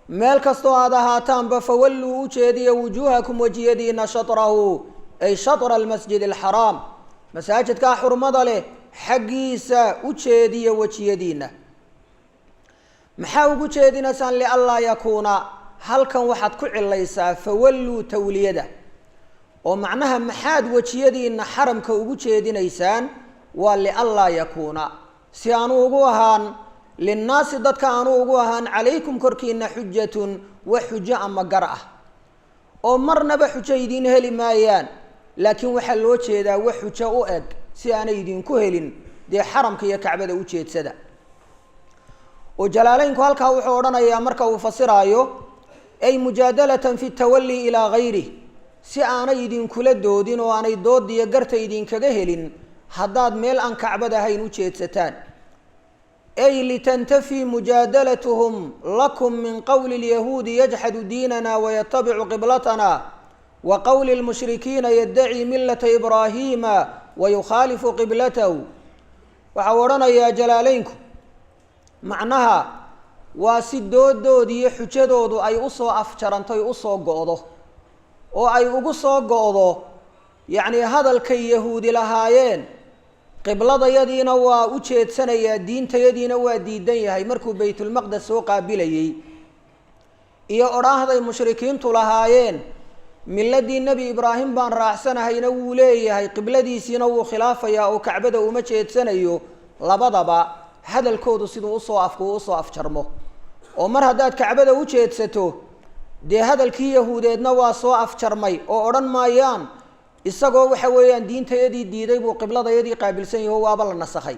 A: meel kastoo aada ahaataanba, fawalluu u jeediya, wujuuhakum wejiyadiina, shatrahu ay shatra almasjid alxaraam, masaajidkaa xurmada leh xaggiisa u jeediya wejiyadiina. Maxaa ugu jeedinaysaan? Lianlaa yakuuna, halkan waxaad ku cilaysaa fawalluu tawliyada, oo macnaha maxaad wejiyadiina xaramka ugu jeedinaysaan? Waa lianlaa yakuuna, si aanu ugu ahaan, linnaasi dadka aanu ugu ahaan, calaykum korkiina, xujatun wax xujo ama gar ah, oo marnaba xujo idiin heli maayaan. Laakiin waxaa loo jeedaa wax xujo u eg si aanay idinku helin, dee xaramka iyo Kacbada u jeedsada. Oo Jalaaleynku halkaa wuxuu odhanayaa marka uu fasiraayo: ay mujaadalatan fi tawalli ilaa gayrih, si aanay idinkula doodin oo aanay doodiyo garta idinkaga helin haddaad meel aan Kacbad ahayn u jeedsataan. Ay litantafii mujaadalatuhum lakum min qowli lyahuudi yajxadu diinana wayatabicu qiblatana, wa qowli lmushrikiina yaddaci millata Ibraahiima wayukhaalifu qiblatahu. Waxau odhanayaa Jalaaleynku, macnaha waa si doodoodi iyo xujadoodu ay usoo afjarantoy, usoo go'do, oo ay ugu soo go'do yacni hadalkay Yahuudi lahaayeen: qibladayadiina waa u jeedsanayaa, diintayadiina waa diidan yahay, markuu Baytulmaqdes soo qaabilayey, iyo odhaahday mushrikiintu lahaayeen: miladii Nebi Ibraahim baan raacsanahayna wuu leeyahay, qibladiisiina wuu khilaafayaa oo Kacbada uma jeedsanayo. Labadaba hadalkoodu siduu usoo afku usoo afjarmo, oo mar haddaad Kacbada u jeedsato, dee hadalkii Yahuudeedna waa soo afjarmay, oo odhan maayaan isagoo waxa weeyaan diintayadii diiday buu qibladayadii qaabilsan yaho, waaba la nasakhay.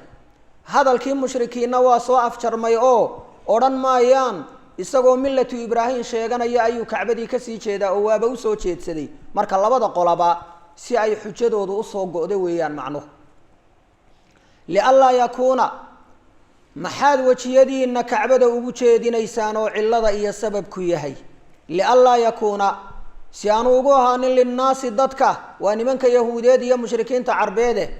A: Hadalkii mushrikiinna waa soo afjarmay, oo odhan maayaan isagoo millatu Ibraahim sheeganaya ayuu Kacbadii kasii jeedaa, oo waaba usoo jeedsaday. Marka labada qolaba si ay xujadoodu usoo go'do weeyaan macnuhu. Lianlaa yakuuna, maxaad wejiyadiina Kacbada ugu jeedinaysaan oo cillada iyo sababku yahay? Lianlaa yakuuna, si aanu ugu ahaanin, linnaasi dadka, waa nimanka Yahuudeed iyo mushrikiinta Carbeede,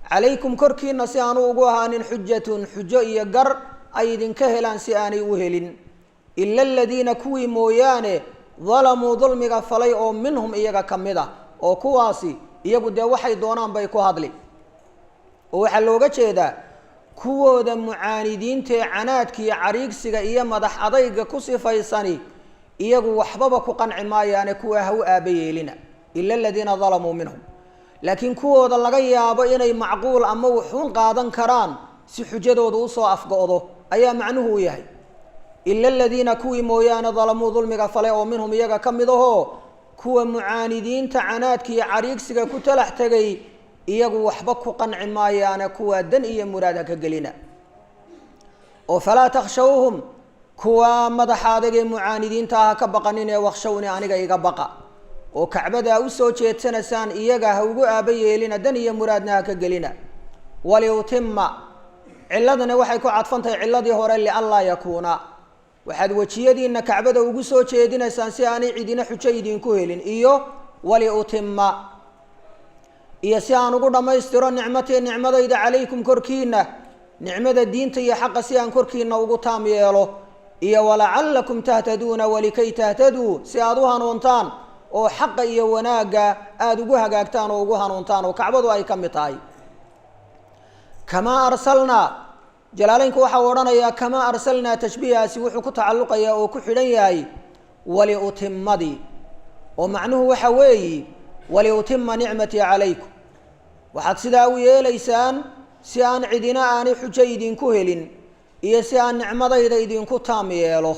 A: calaykum korkiina si aanu ugu ahaanin, xujatun xujo iyo gar ay idinka helaan si aanay u helin, ila aladiina kuwii mooyaane, dalamuu dulmiga falay oo minhum iyaga ka mid ah, oo kuwaasi iyagu dee waxay doonaan bay ku hadli. Oo waxaa looga jeedaa Kuwooda mucaanidiintaee canaadka iyo cariigsiga iyo madax adayga ku sifaysani iyagu waxbaba ku qanci maayaane, kuwa ha u aaba yeelina, ila aladiina dalamuu minhum. Laakiin kuwooda laga yaabo inay macquul ama wuxuun qaadan karaan si xujadooda usoo afgo-do ayaa macnuhu u yahay. Ila aladiina kuwii mooyaane dalamuu dulmiga falay oo minhum iyaga ka mid ahoo, kuwa mucaanidiinta canaadka iyo cariigsiga ku talax tegay iyagu waxba ku qanci maayaane, kuwaa dan iyo muraad ha ka gelina. Oo falaa takhshawhum, kuwa madaxa adag ee mucaanidiinta ah ha ka baqanin ee wakshawni, aniga iga baqa. Oo kacbadaa usoo jeedsanaysaan iyaga ha ugu aaba yeelina, dan iyo muraadna ha ka gelina. Waliutima, ciladana waxay ku cadfan tahay ciladii hore, lianlaa yakuuna. Waxaad wejiyadiina kacbada ugu soo jeedinaysaan si aanay cidina xujo idinku helin, iyo waliutima, iyo si aan ugu dhammaystiro nicmatii, nicmadayda, calaykum korkiina, nicmada diinta iyo xaqa si aan korkiina ugu taam yeelo, iyo walacalakum tahtaduuna, walikay tahtaduu, si aada u hanuuntaan oo xaqa iyo wanaagga aada ugu hagaagtaan oo ugu hanuuntaan, oo kacbadu ay ka mid tahay. Kamaa arsalnaa, jalaaleynku waxau odhanayaa kamaa arsalnaa, tashbiihaasi wuxuu ku tacalluqayaa oo ku xidhan yahay waliutimadii, oo macnuhu waxa weeyi waliutima nicmatii calaykum. Waxaad sidaa u yeelaysaan si aan cidina aanay xujo idinku helin iyo si aan nicmadayda idinku taam yeelo,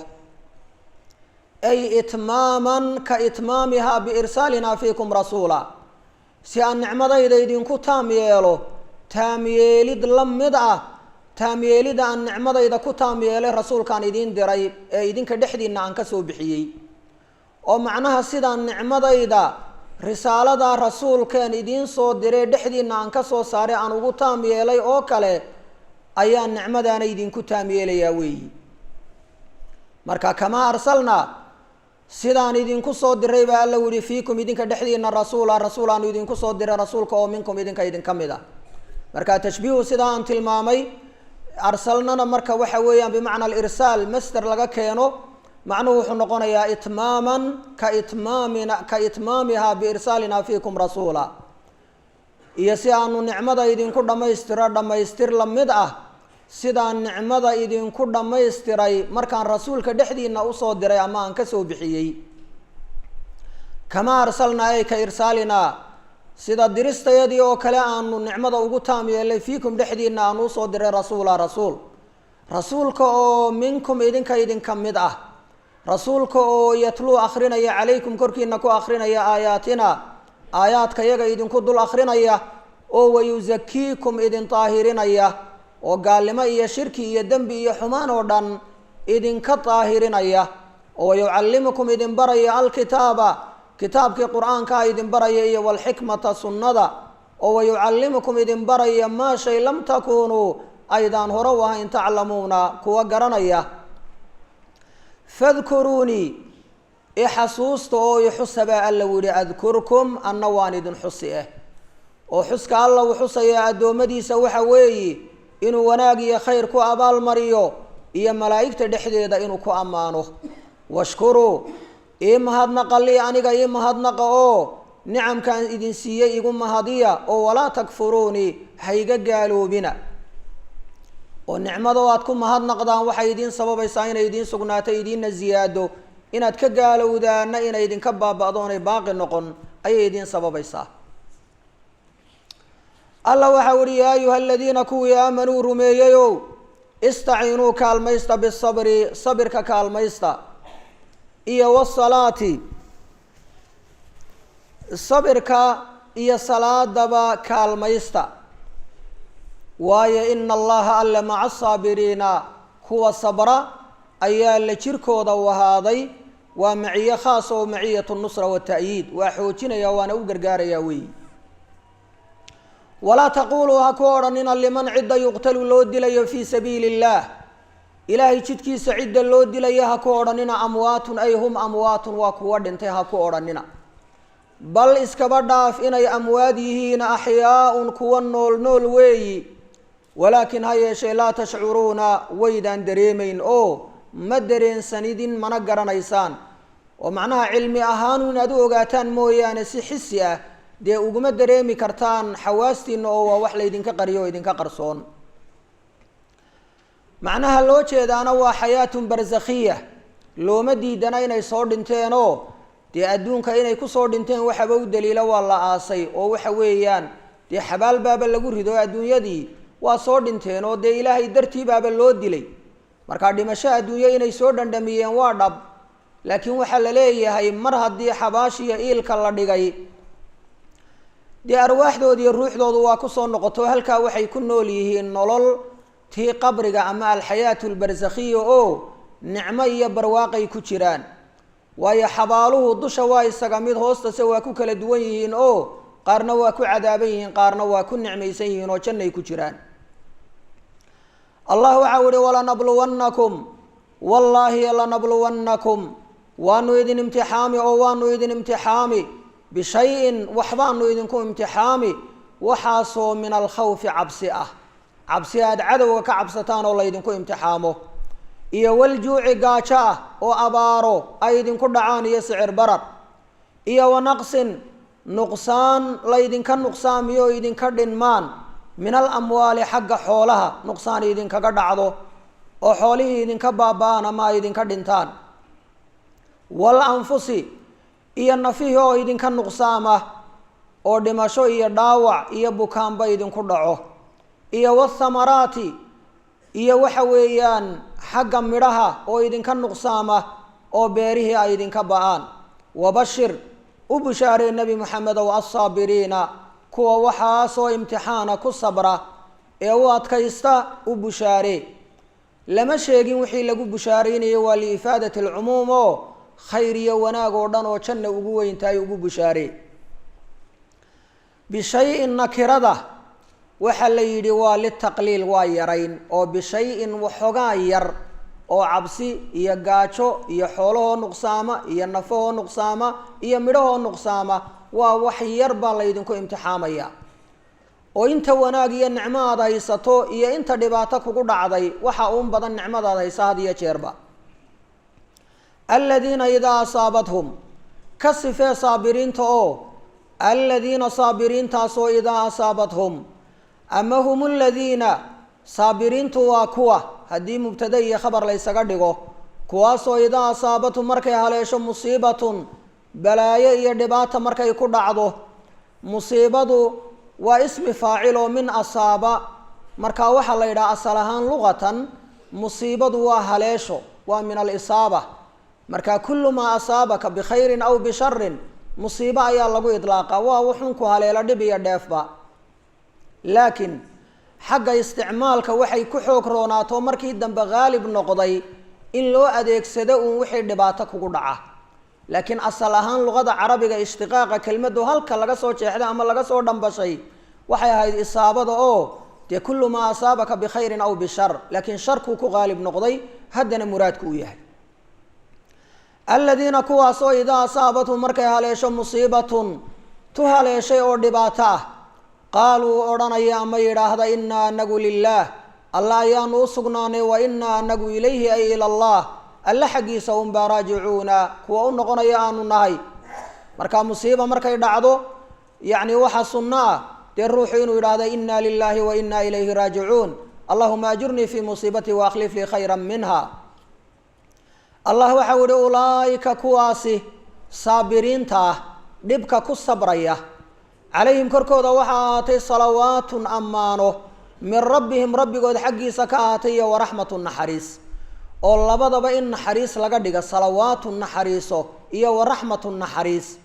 A: ay itmaaman ka itmaamihaa biirsaalinaa fiikum rasuula, si aan nicmadayda idinku taam yeelo taam yeelid la mid ah taam yeelida aan nicmadayda ku taam yeelay rasuulkaan idiin diray ee idinka dhexdiina aan ka soo bixiyey. Oo macnaha sidaan nicmadayda risaalada rasuulkeen idiin soo diray dhexdiina aan ka soo saaray aan ugu taam yeelay oo kale ayaa nicmadaana idinku taam yeelayaa weeyi. Marka kamaa arsalnaa, sidaan idinku soo diray baa alla yihi, fiikum idinka dhexdiina rasuula, rasuul aanu idinku soo diray, rasuulka oo minkum idinka idinka mid ah. Marka tashbiihu sidaa aan tilmaamay, arsalnana marka waxa weeyaan bimacna alirsaal masder laga keeno, macnuhu wuxuu noqonayaa itmaaman ka itmaamina ka itmaamihaa biirsaalina fiikum rasuula, iyo si aanu nicmada idinku dhammaystiro dhammaystir lamid ah sidaan nicmada idinku dhammaystiray markaan rasuulka dhexdiina usoo diray ama aan kasoo bixiyey. Kamaa arsalnaa ay ka irsaalinaa, sida diristayadii oo kale aanu nicmada ugu taam yeelay, fiikum dhexdiina aanu usoo diray, rasuula, rasuul, rasuulka oo minkum idinka idinka mid ah, rasuulka oo yatluu akrinaya, calaykum korkiina ku akrinaya, aayaatina, aayaadka yaga idinku dul akrinaya, oo wayusakiikum idin daahirinaya, oo gaalnimo iyo shirki iyo dembi iyo xumaan oo dhan idinka daahirinaya, oo wayucallimukum idin baraya, alkitaaba, kitaabkii qur-aankaa idin baraya, iyo walxikmata, sunnada, oo wayucallimukum idin baraya maa shay lam takuunuu aydaan hore u ahayn taclamuuna kuwa garanaya. Fadkuruunii, ixasuusta oo ixusa baa alla yihi, adkurkum, anna waan idin xusi eh. Oo xuska alla uu xusayaa addoommadiisa waxa weeyi inuu wanaag iyo khayr ku abaalmariyo iyo malaa'igta dhexdeeda inuu ku ammaano. Washkuruu, ii mahadnaqa, lii, aniga ii mahadnaqa, oo nicamkaan idin siiyey igu mahadiya, oo walaa takfuruunii, hayga gaaloobina. Oo nicmado aad ku mahadnaqdaan waxay idiin sababaysaa inay idiin sugnaato, idiinna ziyaado, inaad ka gaalowdaana inay idinka baaba'do oonay baaqi noqon ayay idiin sababaysaa. Alla waxau uhi: yaa ayuha aladiina, kuwii aamanuu rumeeyeyow, istaciinuu kaalmaysta, bisabri, sabirka kaalmaysta, iyo wasalaati, sabirka iyo salaadaba kaalmaysta. Waayo ina Allaha alle maca asaabiriina, kuwa sabra ayaa la jirkooda u ahaaday. Waa maciye khaas oo maciyat nusra wata'yiid, waa xoojinaya waana u gargaarayaa weeyi. Walaa taquuluu, ha ku odhanina, liman cidda yuqtalu loo dilayo, fii sabiili illaah, ilaahay jidkiisa cidda loo dilayo, ha ku odhanina amwaatun, ay hum amwaatun, waa kuwa dhintay ha ku odhanina. Bal iskaba dhaaf inay amwaad yihiin, axyaaun, kuwa nool nool weeyi. Walaakin ha yeeshee laa tashcuruuna, waydaan dareemayn oo ma dareensanidin, mana garanaysaan. Oo macnaha cilmi ahaan inaad u ogaataan mooyaane si xisi ah dee uguma dareemi kartaan xawaastiina, oo waa wax laydinka qariyo oo idinka qarsoon. Macnaha loo jeedaana waa xayaatun barsakhiya, looma diidana inay soo dhinteenoo dee adduunka inay kusoo dhinteen waxaba u daliila waa la aasay, oo waxa weeyaan dee xabaal baaba lagu rido, adduunyadii waa soo dhinteen oo dee ilaahay dartii baaba loo dilay. Marka dhimasho adduunyo inay soo dhandhamiyeen waa dhab, laakiin waxaa la leeyahay mar haddii xabaashiya iilka la dhigay, dee arwaaxdooda iyo ruuxdoodu waa kusoo noqoto, halkaa waxay ku nool yihiin nolol tii qabriga ama alxayaatu albarsakhiya oo nicmo iyo barwaaqay ku jiraan. Waayo xabaaluhu dusha waa isaga mid, hoostase waa ku kala duwan yihiin oo qaarna waa ku cadaaban yihiin, qaarna waa ku nicmaysan yihiin oo jannay ku jiraan. Allah waxau ihi walanabluwannakum, wallaahi lanabluwannakum, waanu idin imtixaami oo waanu idin imtixaami, bishayin waxbaanu idinku imtixaami, waxaasoo min alkhawfi cabsi ah, cabsi aada cadowga ka cabsataan oo laydinku imtixaamo, iyo waljuuci gaajo ah oo abaaro ay idinku dhacaan iyo sicir barar, iyo wanaqsin nuqsaan laydinka nuqsaamiyo o idinka dhinmaan, min alamwaali xagga xoolaha nuqsaan idinkaga dhacdo oo xoolihii idinka baaba-aan ama ay idinka dhintaan, wal anfusi iyo nafihii oo idinka nuqsaama oo dhimasho iyo dhaawac iyo bukaanba idinku dhaco, iyo wathamaraati iyo waxa weeyaan xagga midhaha oo idinka nuqsaama oo beerihii ay idinka ba-aan. Wabashir, u bushaaree Nebi Moxamedow, alsaabiriina, kuwa waxaasoo imtixaana ku sabra ee u adkaysta u bushaaree. Lama sheegin wixii lagu bushaareynayo, waa liifaadati alcumuum oo khayr iyo wanaag oo dhan oo janna ugu weyntahay ugu bushaaree. Bishayin nakirada waxaa la yidhi waa litaqliil, waa yarayn, oo bishayin waxoogaa yar oo cabsi iyo gaajo iyo xoolahoo nuqsaama iyo nafahoo nuqsaama iyo midhahoo nuqsaama, waa wax yar baa laydinku imtixaamaya. Oo inta wanaag iyo nicmo aad haysato iyo inta dhibaato kugu dhacday, waxa uun badan nicmadaad haysa had iyo jeerba. Aladiina idaa asaabathum, ka sifee saabiriinta oo aladiina saabiriintaasoo idaa asaabathum, ama hum aladiina, saabiriintu waa kuwa haddii mubtada iyo khabar laysaga dhigo, kuwaasoo idaa asaabathum markay haleesho musiibatun balaayo iyo dhibaata markay ku dhacdo. Musiibadu waa ismi faacil oo min asaaba, markaa waxaa la yidhaha asal ahaan luqatan musiibadu waa haleesho, waa min alisaaba. Marka kullu maa asaabaka bikhayrin aw bisharin musiibo ayaa lagu idlaaqa, waa wuxun ku haleelo dhib iyo dheefba. Laakiin xagga isticmaalka waxay ku xoog roonaato markii dambe haalib noqday in loo adeegsado uun wixii dhibaato kugu dhaca. Laakiin asal ahaan luqada carabiga ishtiqaaqa kelmaddu halka laga soo jeexday ama laga soo dhambashay waxay ahayd isaabada, oo dee kullu maa asaabaka bikhayrin aw bishar, laakiin sharkuu ku qaalib noqday haddana muraadku u yahay. Aladiina kuwaasoo idaa asaabathum markay haleesho musiibatun tu haleeshay oo dhibaato ah, qaaluu odhanaya ama yidhaahda, innaa anagu lilaah, alla ayaanu u sugnaanay, wa innaa anagu ilayhi ay ila allah, alle xaggiisa unbaa raajicuuna kuwa u noqonaya aanu nahay. Marka musiiba markay dhacdo, yacni waxaa sunno ah dee ruuxu inuu yidhaahdo inna lilaahi wa inna ilayhi raajicuun, allahuma ajurnii fii musiibatii wa akhlif lii khayra minha. Allah waxau ihi ulaaika kuwaasi saabiriinta ah dhibka ku sabraya, calayhim korkooda waxaa ahaatay salawaatun ammaano min rabbihim, rabbigood xaggiisa ka ahaatay, iyo waraxmatu naxariis, oo labadaba in naxariis laga dhiga, salawaatu naxariiso iyo waraxmatu naxariis,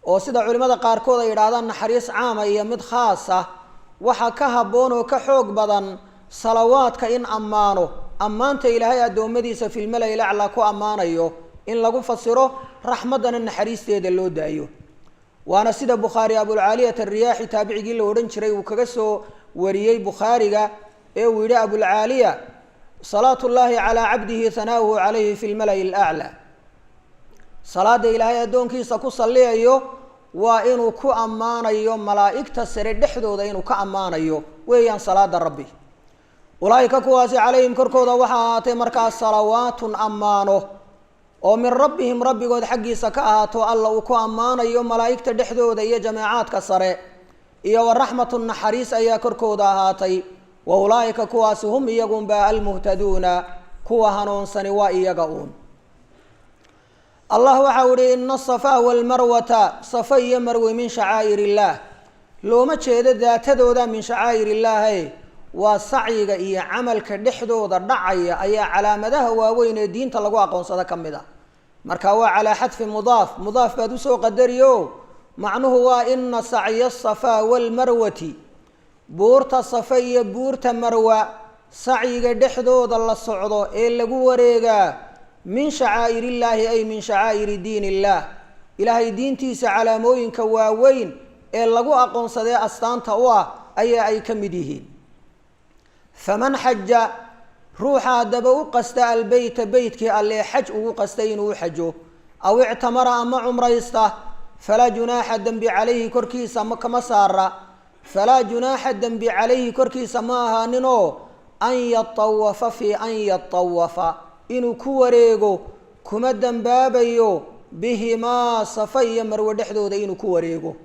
A: oo sida culimada qaarkood ay yidhaahdaan naxariis caama iyo mid khaas ah, waxaa ka habboon oo ka xoog badan salawaadka in ammaano, ammaanta ilaahay addoommadiisa filmalai laclaa ku ammaanayo in lagu fasiro, raxmaddana naxariisteeda loo daayo. Waana sida Bukhaari Abulcaaliyat Ariyaaxi taabicigii la odhan jiray uu kaga soo wariyey Bukhaariga ee uu yidhi Abulcaaliya, salaatu llaahi calaa cabdihi hanaauhu calayhi fi lmalai alaclaa. Salaada ilaahay addoonkiisa ku salliyayo waa inuu ku ammaanayo malaa'igta sare dhexdooda, inuu ka ammaanayo weeyaan salaada rabbi. Ulaaika kuwaasi calayhim korkooda waxaa ahaatay markaas salawaatun ammaano oo min rabbihim, rabbigood xaggiisa ka ahaato, alla uu ku ammaanayo malaa'igta dhexdooda iyo jameecaadka sare, iyo waraxmatu naxariis ayaa korkooda ahaatay. Wa ulaa'ika kuwaasi hum iyagunbaa almuhtaduuna, kuwa hanuunsani waa iyaga uun. Allah waxau ihi ina asafaa walmarwata, safa iyo marwe, min shacaa'ir illaah. Looma jeedo daatadooda min shacaa'ir illaahe, waa sacyiga iyo camalka dhexdooda dhacaya ayaa calaamadaha waaweyn ee diinta lagu aqoonsado ka mid a. Marka waa calaa xadfi mudaaf, mudaaf baad usoo qadariyo. Macnuhu waa ina sacya asafaa walmarwati, buurta safa iyo buurta marwa sacyiga dhexdooda la socdo ee lagu wareegaa, min shacaa'ir illaahi, ay min shacaa'iri diin illaah, ilaahay diintiisa calaamooyinka waaweyn ee lagu aqoonsadee astaanta u ah ayaa ay ka mid yihiin. Faman xaja, ruuxa haddaba u qasta, albeyta, beytkii Allee xaj ugu qastay inuu u xajo, aw ictamara, ama cumraysta, falaa junaaxa, dembi, calayhi, korkiisa ma kama saara. Falaa junaaxa, dembi, calayhi, korkiisa ma ahaaninoo, an yatawafa, fii an yatawafa, inuu ku wareego kuma dembaabayo, bihimaa, safa iyo marwe dhexdooda inuu ku wareego.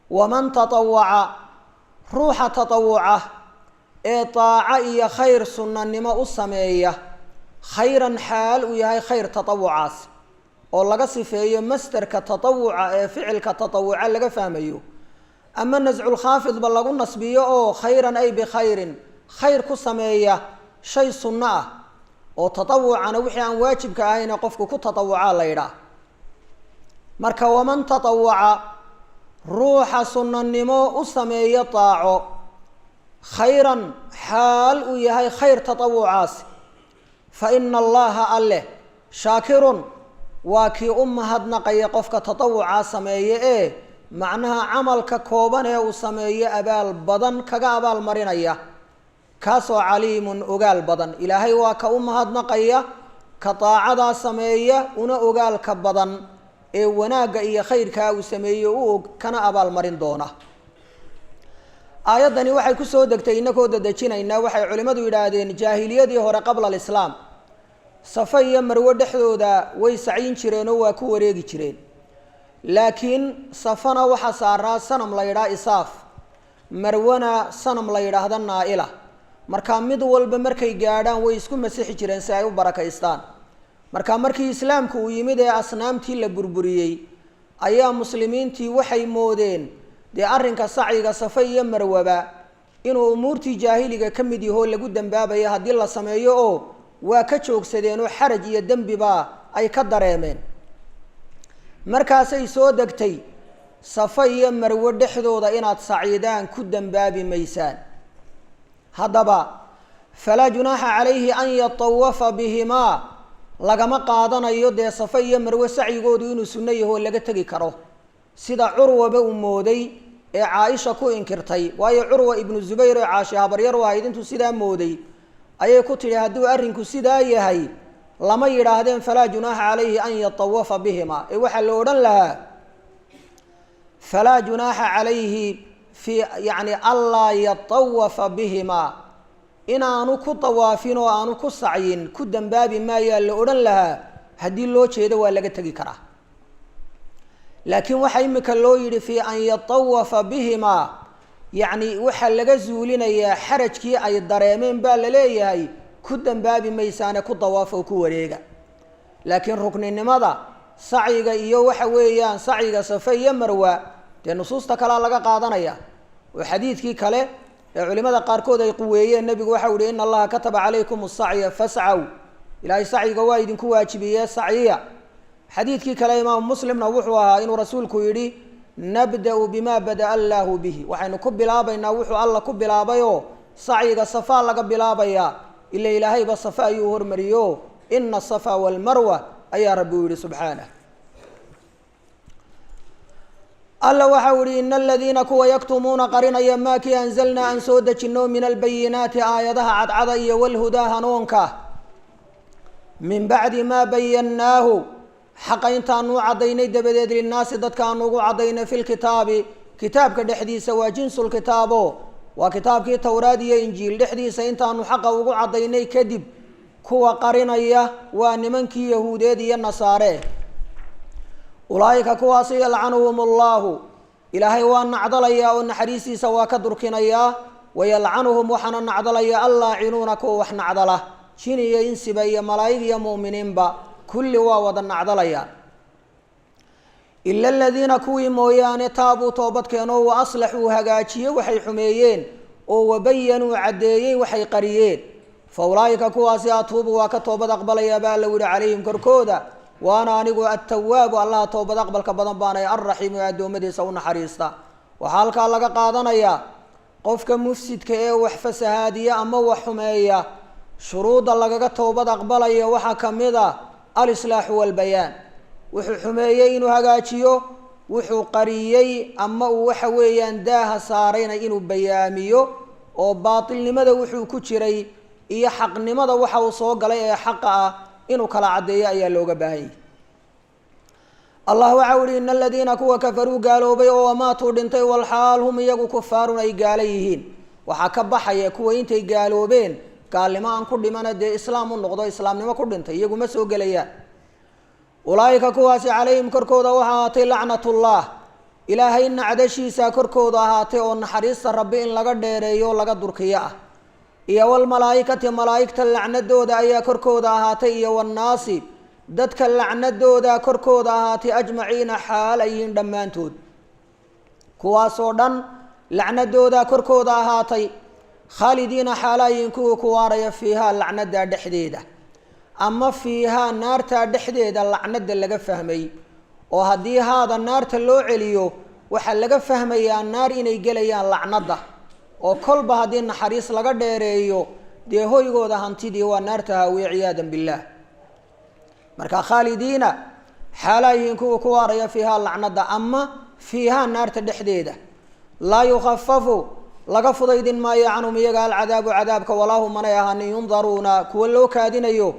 A: Waman tatawaca, ruuxa tatawuca ee daaco iyo khayr sunnanimo u sameeya, khayran xaal uu yahay khayr tatawucaas, oo laga sifeeyo masderka tatawuca ee ficilka tatawuca laga fahmayo, ama nasculkhaafidba lagu nasbiyo oo khayran ay bikhayrin, khayr ku sameeya shay sunno ah, oo tatawucana wixii aan waajibka ahayne qofku ku tatawucaa la yidhaah. Marka waman tatawaca, ruuxa sunnanimo u sameeya daaco, khayran xaal uu yahay khayr tatawucaasi, fa ina Allaha, Alleh, shaakirun, waa kii u mahadnaqaya qofka tatawucaa sameeye ee macnaha camalka kooban ee uu sameeyo abaal badan kaga abaal marinaya, kaasoo caliimun, ogaal badan. Ilaahay waa ka u mahadnaqaya ka daacadaa sameeya, una ogaalka badan ee wanaagga iyo khayrkaa uu sameeye u og, kana abaal marin doona. Aayaddani waxay ku soo degtay, inakoo dadejinaynaa, waxay culimmadu yidhaahdeen jaahiliyadii hore qabla alislaam safa iyo marwe dhexdooda way sacyin jireen oo waa ku wareegi jireen, laakiin safana waxaa saaraa sanam la yidhaha Isaaf, marwana sanam la yidhaahda Naa-ila. Marka mid walba markay gaadhaan way isku masixi jireen si ay u barakaystaan. Marka markii islaamku uu yimid ee asnaamtii la burburiyey, ayaa muslimiintii waxay moodeen dee arrinka sacyiga safa iyo marwaba inuu umuurtii jaahiliga ka mid yahoo lagu dambaabayo haddii la sameeyo, oo waa ka joogsadeen oo xaraj iyo dembibaa ay ka dareemeen. Markaasay soo degtay safa iyo marwe dhexdooda inaad saciidaan ku dambaabi maysaan. Haddaba falaa junaaxa calayhi an yatawafa bihimaa lagama qaadanayo dee safa iyo marwe sacyigoodu inuu sunno yahoo laga tegi karo, sida Curwaba uu mooday ee Caaisha ku inkirtay. Waayo Curwa ibnu Zubayr oo Caashi habaryar u ahayd intuu sidaa mooday ayay ku tidhi, hadduu arrinku sidaa yahay lama yidhaahdeen falaa junaaxa calayhi an yatawafa bihima, ee waxaa la odhan lahaa falaa junaaxa calayhi fii yacni anlaa yatawafa bihimaa, inaanu ku tawaafin oo aanu ku sacyin ku dambaabi maayaa la odhan lahaa haddii loo jeedo waa laga tegi karaa. Laakiin waxaa imika loo yidhi fii an yatawafa bihimaa, yacni waxaa laga zuulinayaa xarajkii ay dareemeen baa la leeyahay ku dambaabi maysaane ku dawaafa oo ku wareega. Laakiin rukninimada sacyiga iyo waxa weeyaan sacyiga safe iyo marwa dee nusuusta kalea laga qaadanaya, oo xadiidkii kale ee culimada qaarkood ay quweeyeen, nebigu waxau yihi ina Allaha kataba calaykum asacya fascaw, Ilaahay sacyiga waa idinku waajibiyee sacyiya. Xadiidkii kale imaamu Muslimna wuxuu ahaa inuu rasuulku yidhi nabda-u bima bada'a allaahu bihi, waxaynu ku bilaabaynaa wuxuu Alla ku bilaabayoo sacyiga safaa laga bilaabayaa, ila Ilaahayba safa ayuu hormariyo, ina asafa walmarwa ayaa Rabbi u yihi subxaanah. Alla waxau ihi ina aladiina, kuwa, yaktumuuna, qarinaya, maa kii, anzalnaa, aan soo dejino, min albayinaati, aayadaha cadcada, iyo walhudaa, hanuunka, min bacdi maa bayannaahu, xaqa intaanu u caddaynay dabadeed, linnaasi, dadkaanu ugu caddaynay, fi lkitaabi, kitaabka dhexdiisa, waa jinsulkitaabo, waa kitaabkii Towraad iyo Injiil dhexdiisa intaanu xaqa ugu caddaynay kadib kuwa qarinaya, waa nimankii Yahuudeed iyo Nasaare, ulaa'ika, kuwaasi, yalcanuhum Allaahu, Ilaahay waa nacdalayaa oo naxariistiisa waa ka durkinayaa, Wayalcanuhum, waxaana nacdalaya allaacinuuna, kuwa wax nacdala, jin iyo insiba iyo malaa'ig iyo mu'miniinba kulli waa wada nacdalaya. Ila aladiina, kuwii mooyaane, taabuu, toobadkeenoo, wa aslaxuu, hagaajiye waxay xumeeyeen, oo wabayanuu, caddeeyey waxay qariyeen. Fa ulaa'ika, kuwaasi, atuubu, waa ka toobad aqbalaya baa la yihi, calayhim, korkooda. Waana anigu attawaabu, Allaha toobad aqbalka badan baanay, alraxiimu, ee addoommadiisa u naxariista. Waxaa halkaa laga qaadanayaa qofka mufsidka ee wax fasahaadiya ama wax xumeeya, shuruudda lagaga toobad aqbalaya waxaa ka mid a alislaaxu walbayaan, wuxuu xumeeyey inuu hagaajiyo, wuxuu qariyey ama uu waxa weeyaan daaha saarayna inuu bayaamiyo, oo baatilnimada wuxuu ku jiray iyo xaqnimada waxa uu soo galay ee xaqa ah inuu kala caddeeyo ayaa looga baahan yahy. Allah waxau ihi: ina aladiina, kuwa, kafaruu, gaaloobay, oo wamaatuu, dhintay, walxaal hum, iyagu, kufaarun, ay gaalo yihiin. Waxaa ka baxaya kuwa intay gaaloobeen gaalnimo aan ku dhimana, dee islaam u noqdo, islaamnimo ku dhintay, iyagu ma soo gelayaan. Ulaa'ika, kuwaasi, calayhim, korkooda waxaa ahaatay lacnatullah, Ilaahay nacdashiisa korkooda ahaatay, oo naxariista Rabbi in laga dheereeyo, laga durkiyo ah, iyo walmalaa'ikati, malaa'igta lacnadooda ayaa korkooda ahaatay, iyo wannaasi, dadka lacnadooda korkooda ahaatay, ajmaciina, xaal ay yihiin dhammaantood. Kuwaasoo dhan lacnadooda korkooda ahaatay. Khaalidiina, xaalayiin kuwii ku waaraya, fiihaa, lacnadaa dhexdeeda, ama fiihaa, naartaa dhexdeeda lacnada laga fahmay. Oo haddii haada naarta loo celiyo, waxaa laga fahmayaa naar inay gelayaan lacnada, oo kolba haddii naxariis laga dheereeyo, dee hoygooda hantidii waa naarta haawiye, ciyaadan billaah. Marka khaalidiina, xaalaayihiin kuwa ku waaraya, fiihaa, lacnada, ama fiihaa, naarta dhexdeeda. Laa yukhafafu, laga fudaydin maayo, canhum, iyaga, alcadaabu, cadaabka, walaa hum, manay ahaanin, yundaruuna, kuwa loo kaadinayo.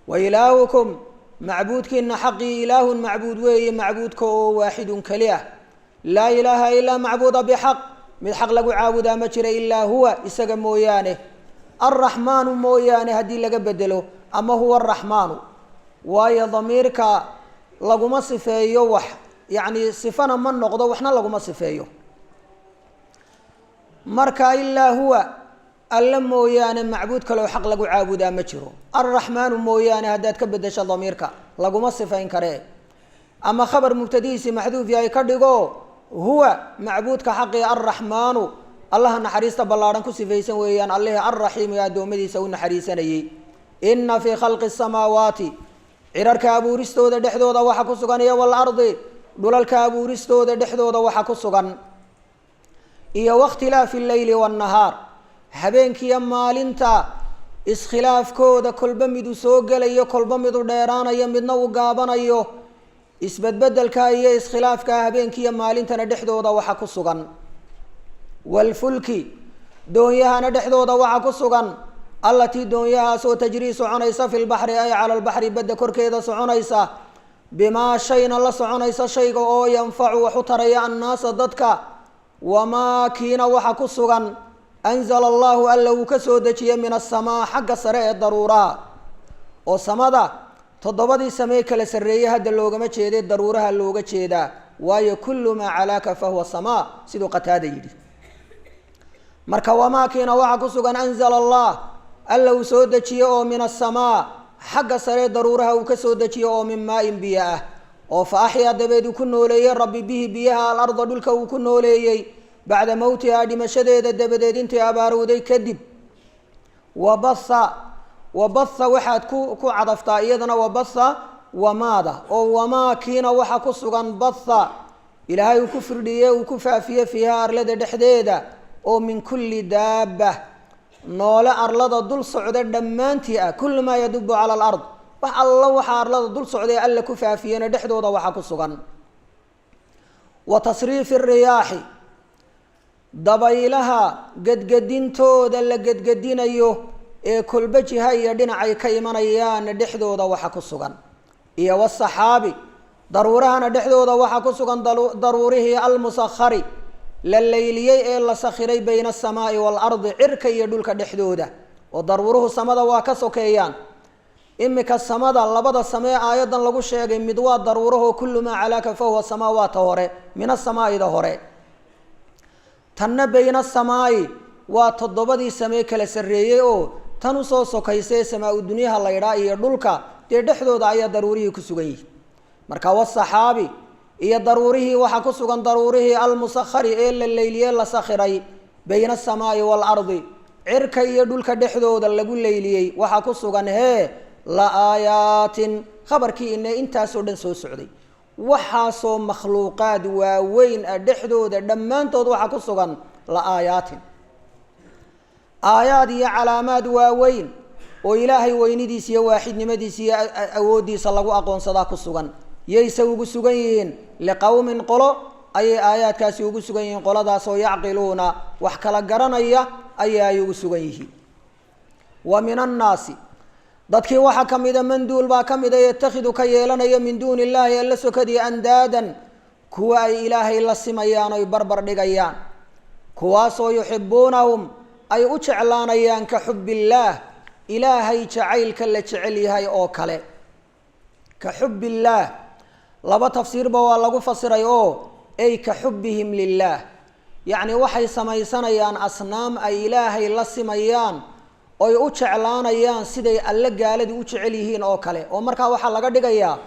A: Wa ilaahukum, macbuudkiina xaqii, ilaahun, macbuud weeye, macbuudka oo waaxidun, keli ah. Laa ilaaha ilaa macbuuda bixaq, mid xaq lagu caabudaa ma jira, ilaa huwa, isaga mooyaane, alraxmaanu mooyaane haddii laga bedelo, ama huwa araxmaanu, waayo damiirka laguma sifeeyo wax, yacni sifana ma noqdo, waxna laguma sifeeyo. Marka ilaa huwa, Alle mooyaane, macbuud kaloo xaq lagu caabudaa ma jiro, alraxmaanu mooyaane haddaad ka bedesho damiirka laguma sifayn karee. Ama khabar mubtadihiisi maxduuf yahay ka dhigo: huwa, macbuudka xaqii, alraxmaanu, Allaha naxariista ballaadhan ku sifaysan weeyaan, Allihii alraxiim, ee addoommadiisa u naxariisanayey. Ina fii khalqi asamaawaati, cirarka abuuristooda dhexdooda waxa ku sugan, iyo walardi, dhulalka abuuristooda dhexdooda waxa ku sugan, iyo wakhtilaafi alleyli waannahaar, habeenkiiyo maalinta iskhilaafkooda, kolba midu soo gelayo, kolba midu dheeraanayo, midna uu gaabanayo, isbedbedelka iyo iskhilaafka habeenkiiyo maalintana dhexdooda waxa ku sugan. Waalfulki, doonyahana dhexdooda waxa ku sugan, allatii, doonyahaasoo, tajrii, soconaysa, fi lbaxri, ay cala lbaxri, badda korkeeda soconaysa, bimaa, shayna la soconaysa, shayga oo yanfacu, wax u taraya, annaasa, dadka. Wamaa kiina waxa ku sugan, anzala Allahu, Alla uu ka soo dejiyey, min asamaa, xagga sare ee daruuraha, oo samada toddobadii samee kala sarreeyey hadda loogama jeeday, daruuraha looga jeedaa, waayo kullu maa calaaka fahuwa samaa, siduu Qataada yidhi. Marka wamaa kiina waxa ku sugan, anzala Allah, Alla uu soo dejiye, oo min asamaa, xagga sare daruuraha uu ka soo dejiye, oo min maain, biyo ah, oo fa axyaa, dabeed uu ku nooleeyey Rabbi, bihi, biyaha, alarda, dhulka uu ku nooleeyey, bacda mowtihaa, dhimashadeeda dabadeed, intii abaarowday kadib. Wabatha, wabatha waxaad ku cadaftaa iyadana wabatha wamaada, oo wamaa kiina waxa ku sugan, batha, Ilaahay uu ku firdhiyey, uu ku faafiye, fiiha, arlada dhexdeeda, oo min kulli daaba, noole arlada dul socda dhammaantii ah, kullu maa yadubu cala alard, wax alla waxaa arlada dul socday Alla ku faafiyena dhexdooda waxa ku sugan. Wa tasriifi riyaaxi, dabaylaha gedgedintooda la gedgedinayo ee kolba jiha iyo dhinacay ka imanayaanna dhexdooda waxa ku sugan, iyo wasaxaabi, daruurahana dhexdooda waxa ku sugan, daruurihii almusakhari, la layliyey ee la sakhiray, bayna asamaa'i waalardi, cirka iyo dhulka dhexdooda. Oo daruuruhu samada waa ka sokeeyaan. Imika samada labada samee aayaddan lagu sheegay, mid waa daruuraho, kullu maa calaaka fahuwa samaa, waa ta hore, min asamaaida hore. Tanna bayna asamaa'i Waa toddobadii samee kala sarreeyey oo tan usoo sokaysee samaa-u dunyaha laydhaa iyo dhulka dee dhexdooda ayaa daruurihii ku sugan yihi. Marka wasaxaabi iyo daruurihii waxaa ku sugan daruurihii almusakhari ee la leyliyey, la sakhiray, bayna asamaai waalardi, cirka iyo dhulka dhexdooda lagu leyliyey, waxaa ku sugan hee la aayaatin. Khabarkii ine intaasoo dhan soo socday, waxaasoo makhluuqaad waaweyn ah dhexdooda dhammaantood waxaa ku sugan la aayaatin, aayaad iyo calaamaad waaweyn oo Ilaahay weynidiisa iyo waaxidnimadiisa iyo awooddiisa lagu aqoonsadaa ku sugan. Yayse ugu sugan yihiin? Liqowmin, qolo ayay aayaadkaasi ugu sugan yihiin, qoladaasoo yacqiluuna, wax kala garanaya ayaa ay ugu sugan yihiin. Wa min annaasi, dadkii waxaa ka mida, manduul baa ka mida, yatakhidu, ka yeelanaya, min duuni illaahi, alla sokadii, andaadan, kuwa ay Ilaahay la simayaan oy barbar dhigayaan, kuwaasoo yuxibuunahum, ay u jeclaanayaan, ka xubbillaah, Ilaahay jacaylka la jecel yahay oo kale. Ka xubbillaah laba tafsiirba waa lagu fasiray oo ay ka xubbihim lilaah, yacni waxay samaysanayaan asnaam ay Ilaahay la simayaan oy u jeclaanayaan siday alle gaaladu u jecel yihiin oo kale. Oo markaa waxaa laga dhigayaa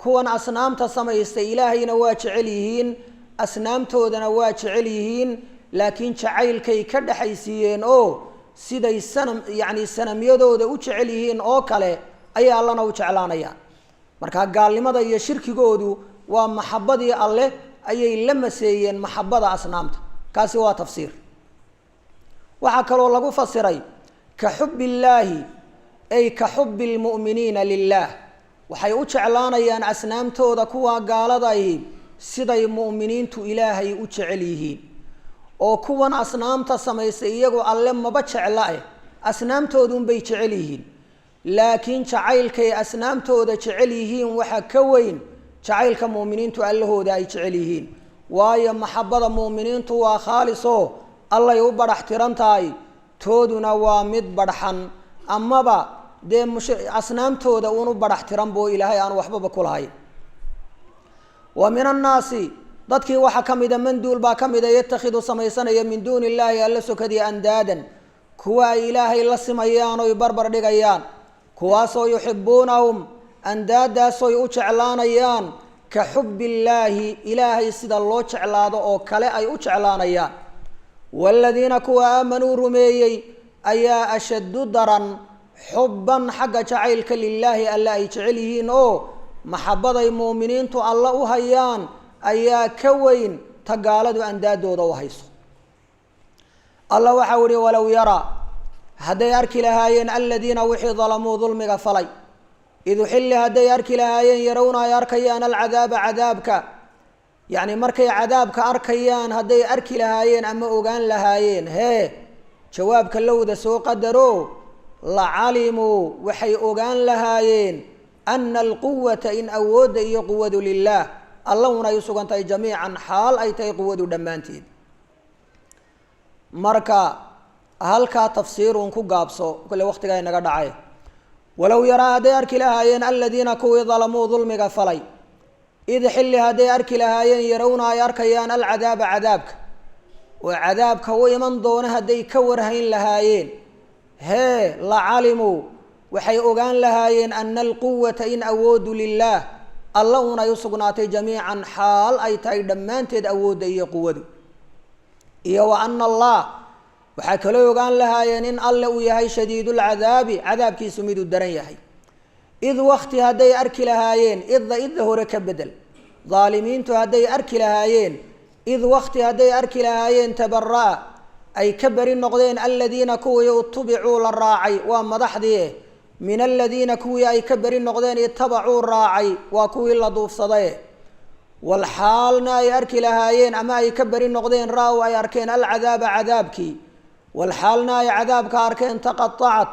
A: kuwan asnaamta samaystay Ilaahayna waa jecel yihiin, asnaamtoodana waa jecel yihiin, laakiin jacaylkay ka dhexaysiiyeen oo siday sanam, yacni sanamyadooda u jecel yihiin oo kale ayay Allana u jeclaanayaan. Marka gaalnimada iyo shirkigoodu waa maxabadii Alleh ayay la maseeyeen maxabada asnaamta. Kaasi waa tafsiir. Waxaa kaloo lagu fasiray ka xubbi illaahi, ay ka xubbi lmu'miniina lilah, waxay u jeclaanayaan asnaamtooda kuwa gaaladahi siday mu'miniintu Ilaahay u jecel yihiin. Oo kuwan asnaamta samaystay iyagu Alle maba jecla eh, asnaamtooduunbay jecel yihiin, laakiin jacaylkay asnaamtooda jecel yihiin waxa ka weyn jacaylka mu'miniintu Allahooda ay jecel yihiin. Waayo, maxabada mu'miniintu waa khaalisoo Allay u badhax tiran tahay, tooduna waa mid badhxan amaba dee asnaamtooda uunu badhax tiran boo Ilaahay aanu waxbaba ku lahayn. Wa min annaasi, dadkii waxaa ka mida, manduul baa ka mida, yatakhidu, samaysanaya, min duuni illaahi, Alla sokadii, andaadan, kuwa ay Ilaahay la simayaan oy barbar dhigayaan, kuwaasoo yuxibuunahum, andaadaasoy u jeclaanayaan, ka xubbi illaahi, Ilaahay sida loo jeclaado oo kale ay u jeclaanayaan. Waaladiina, kuwa, aamanuu, rumeeyey, ayaa ashaddu daran, xubban, xagga jacaylka, lilaahi, Alle ay jecel yihiin, oo maxabaday muuminiintu Alle u hayaan ayaa ka weyn ta gaaladu andaadooda u hayso. Alla waxau ihi: walow yaraa, hadday arki lahaayeen, aladiina wixii dalamuu, dulmiga falay, idu xilli hadday arki lahaayeen, yarawna, ay arkayaan, alcadaaba, cadaabka, yacni markay cadaabka arkayaan hadday arki lahaayeen ama ogaan lahaayeen, hee jawaabka lowda soo qadaro, lacalimuu, waxay ogaan lahaayeen, ana alquwata, in awoodda iyo quwadu, lilaah, Alla un ay usugan tahay, jamiican, xaal ay tahay quwadu dhammaanteed. Marka halkaa tafsiirun ku gaabso, kole waktigaa inaga dhacay. Walow yaraa, hadday arki lahaayeen, aladiina kuwii dalamuu, dulmiga falay, id xilli hadday arki lahaayeen, yarawna, ay arkayaan, alcadaaba, cadaabka, oo cadaabka u iman doona hadday ka warhayn lahaayeen, hee lacalimuu, waxay ogaan lahaayeen, ana alquwata, in awoodu, lilaah, Alla un ay usugnaatay, jamiican, xaal ay tahay dhammaanteed awoodda iyo quwadu. Iyo wa ana Allah, waxaa kaloo ogaan lahaayeen in Alle uu yahay shadiidulcadaabi, cadaabkiisu miduu daran yahay. Id wakti hadday arki lahaayeen, idda idda hore ka bedel, daalimiintu hadday arki lahaayeen, id wakti hadday arki lahaayeen, tabara'a, ay ka beri noqdeen, aladiina kuwii itubicuu, la raacay, waa madaxdii, min aladiina kuwii ay ka beri noqdeen, itabacuu, raacay, waa kuwii la duufsaday, walxaalna ay arki lahaayeen ama ay ka beri noqdeen, ra-w, ay arkeen, alcadaaba, cadaabkii, walxaalna ay cadaabka arkeen, taqatacat,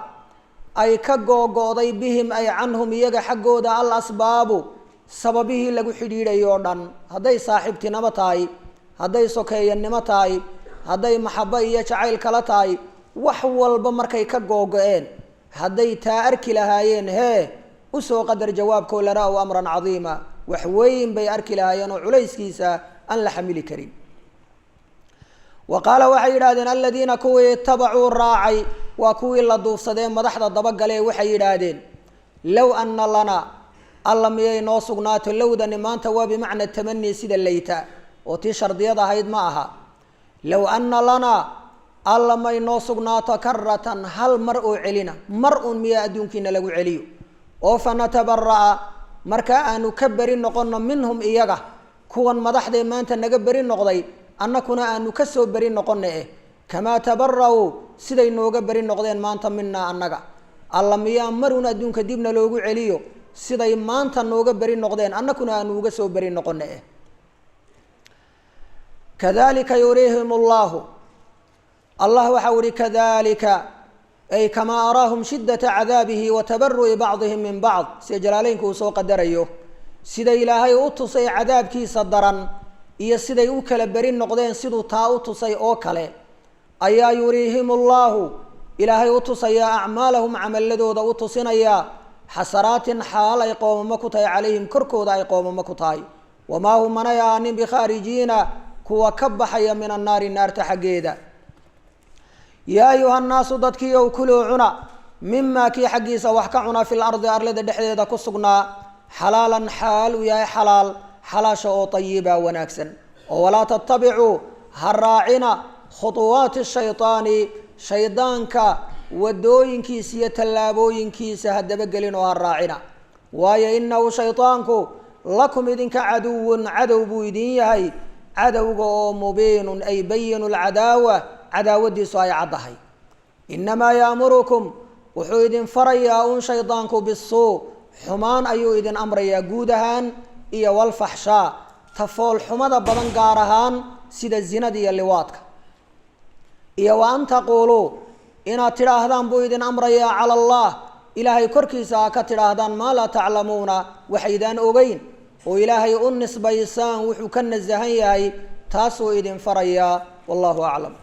A: ay ka googo'day, bihim, ay canhum, iyaga xaggooda, al asbaabu, sababihii lagu xidhiidhay oo dhan, hadday saaxiibtinimo tahay, hadday sokeeyanimo tahay, hadday maxabo iyo jacayl kala tahay, wax walba markay ka googo-een hadday taa arki lahaayeen, hee usoo qadar jawaabkoo, lara-w amran cadiima, wax weyn bay arki lahaayeen oo culayskiisa aan la xamili karin. Wa qaala waxay yidhahdeen aladiina kuwii itabacuu raacay, waa kuwii la duufsadee madaxda dabagalee, waxay yidhaahdeen low ana lana, alla miyay noo sugnaato. Lowdani maanta waa bimacna tamani sida layta oo tii shardiyad ahayd ma aha. Low ana lanaa, alla may noo sugnaato karatan, hal mar oo celina, mar uun miyaa adduunkiina lagu celiyo, oo fanatabara'a, markaa aanu ka beri noqono, minhum iyaga, kuwan madaxdee maanta naga beri noqday, annakuna aanu ka soo beri noqona eh, kamaa tabara-uu, siday nooga beri noqdeen maanta, minaa annaga. Alla miyaa maruun adduunka dibna loogu celiyo, siday maanta nooga beri noqdeen annakuna aanu uga soo beri noqona eh. Kadalika yuriihim allahu, Allah waxau ihi kadalika ay kamaa araahum shiddata cadaabihi wa tabaru'i bacdihim min bacd, sida Jalaaleynku uu soo qadarayo, sida Ilaahay u tusay cadaabkiisa daran iyo siday u kala beri noqdeen, siduu taa u tusay oo kale ayaa yuriihim allahu, Ilaahay u tusayaa acmaalahum, camaladooda u tusinayaa, xasaraatin xaal ay qoomamo ku tahay, calayhim korkooda ay qoomamo ku tahay. Wamaa hum manay ahaanin bikhaarijiina, kuwa ka baxaya, min annaari, naarta xaggeeda. Yaa ayuha nnaasu, dadkiiow, kuluu cuna, mimaa kii xaggiisa wax ka cuna, fil ardi, arlada dhexdeeda ku sugnaa, xalaalan xaal uu yahay xalaal, xalaasha oo tayiba wanaagsan, oo walaa tattabicuu, ha raacina, khutuwaati shaydaani, shaydaanka wadooyinkiisa iyo tallaabooyinkiisa ha dabagelin oo ha raacina, waayo inahu shaydaanku lakum idinka caduwun, cadow buu idin yahay, cadowga oo mubiinun, ay bayinu lcadaawa, cadaawadiisu ay caddahay. Inamaa yaamurukum, wuxuu idin farayaa uun shaydaanku, bisuu, xumaan ayuu idin amrayaa guud ahaan, iyo walfaxshaa, tafool xumada badan gaar ahaan, sida zinada iyo liwaadka, iyo wa an taquuluu, inaad tidhaahdaan buu idin amrayaa, cala allah, Ilaahay korkiisa aa ka tidhaahdaan, maa laa taclamuuna, waxaydaan ogeyn, oo Ilaahay u nisbaysaan wuxuu ka nasahan yahay, taasuu idin farayaa. Wallahu aclam.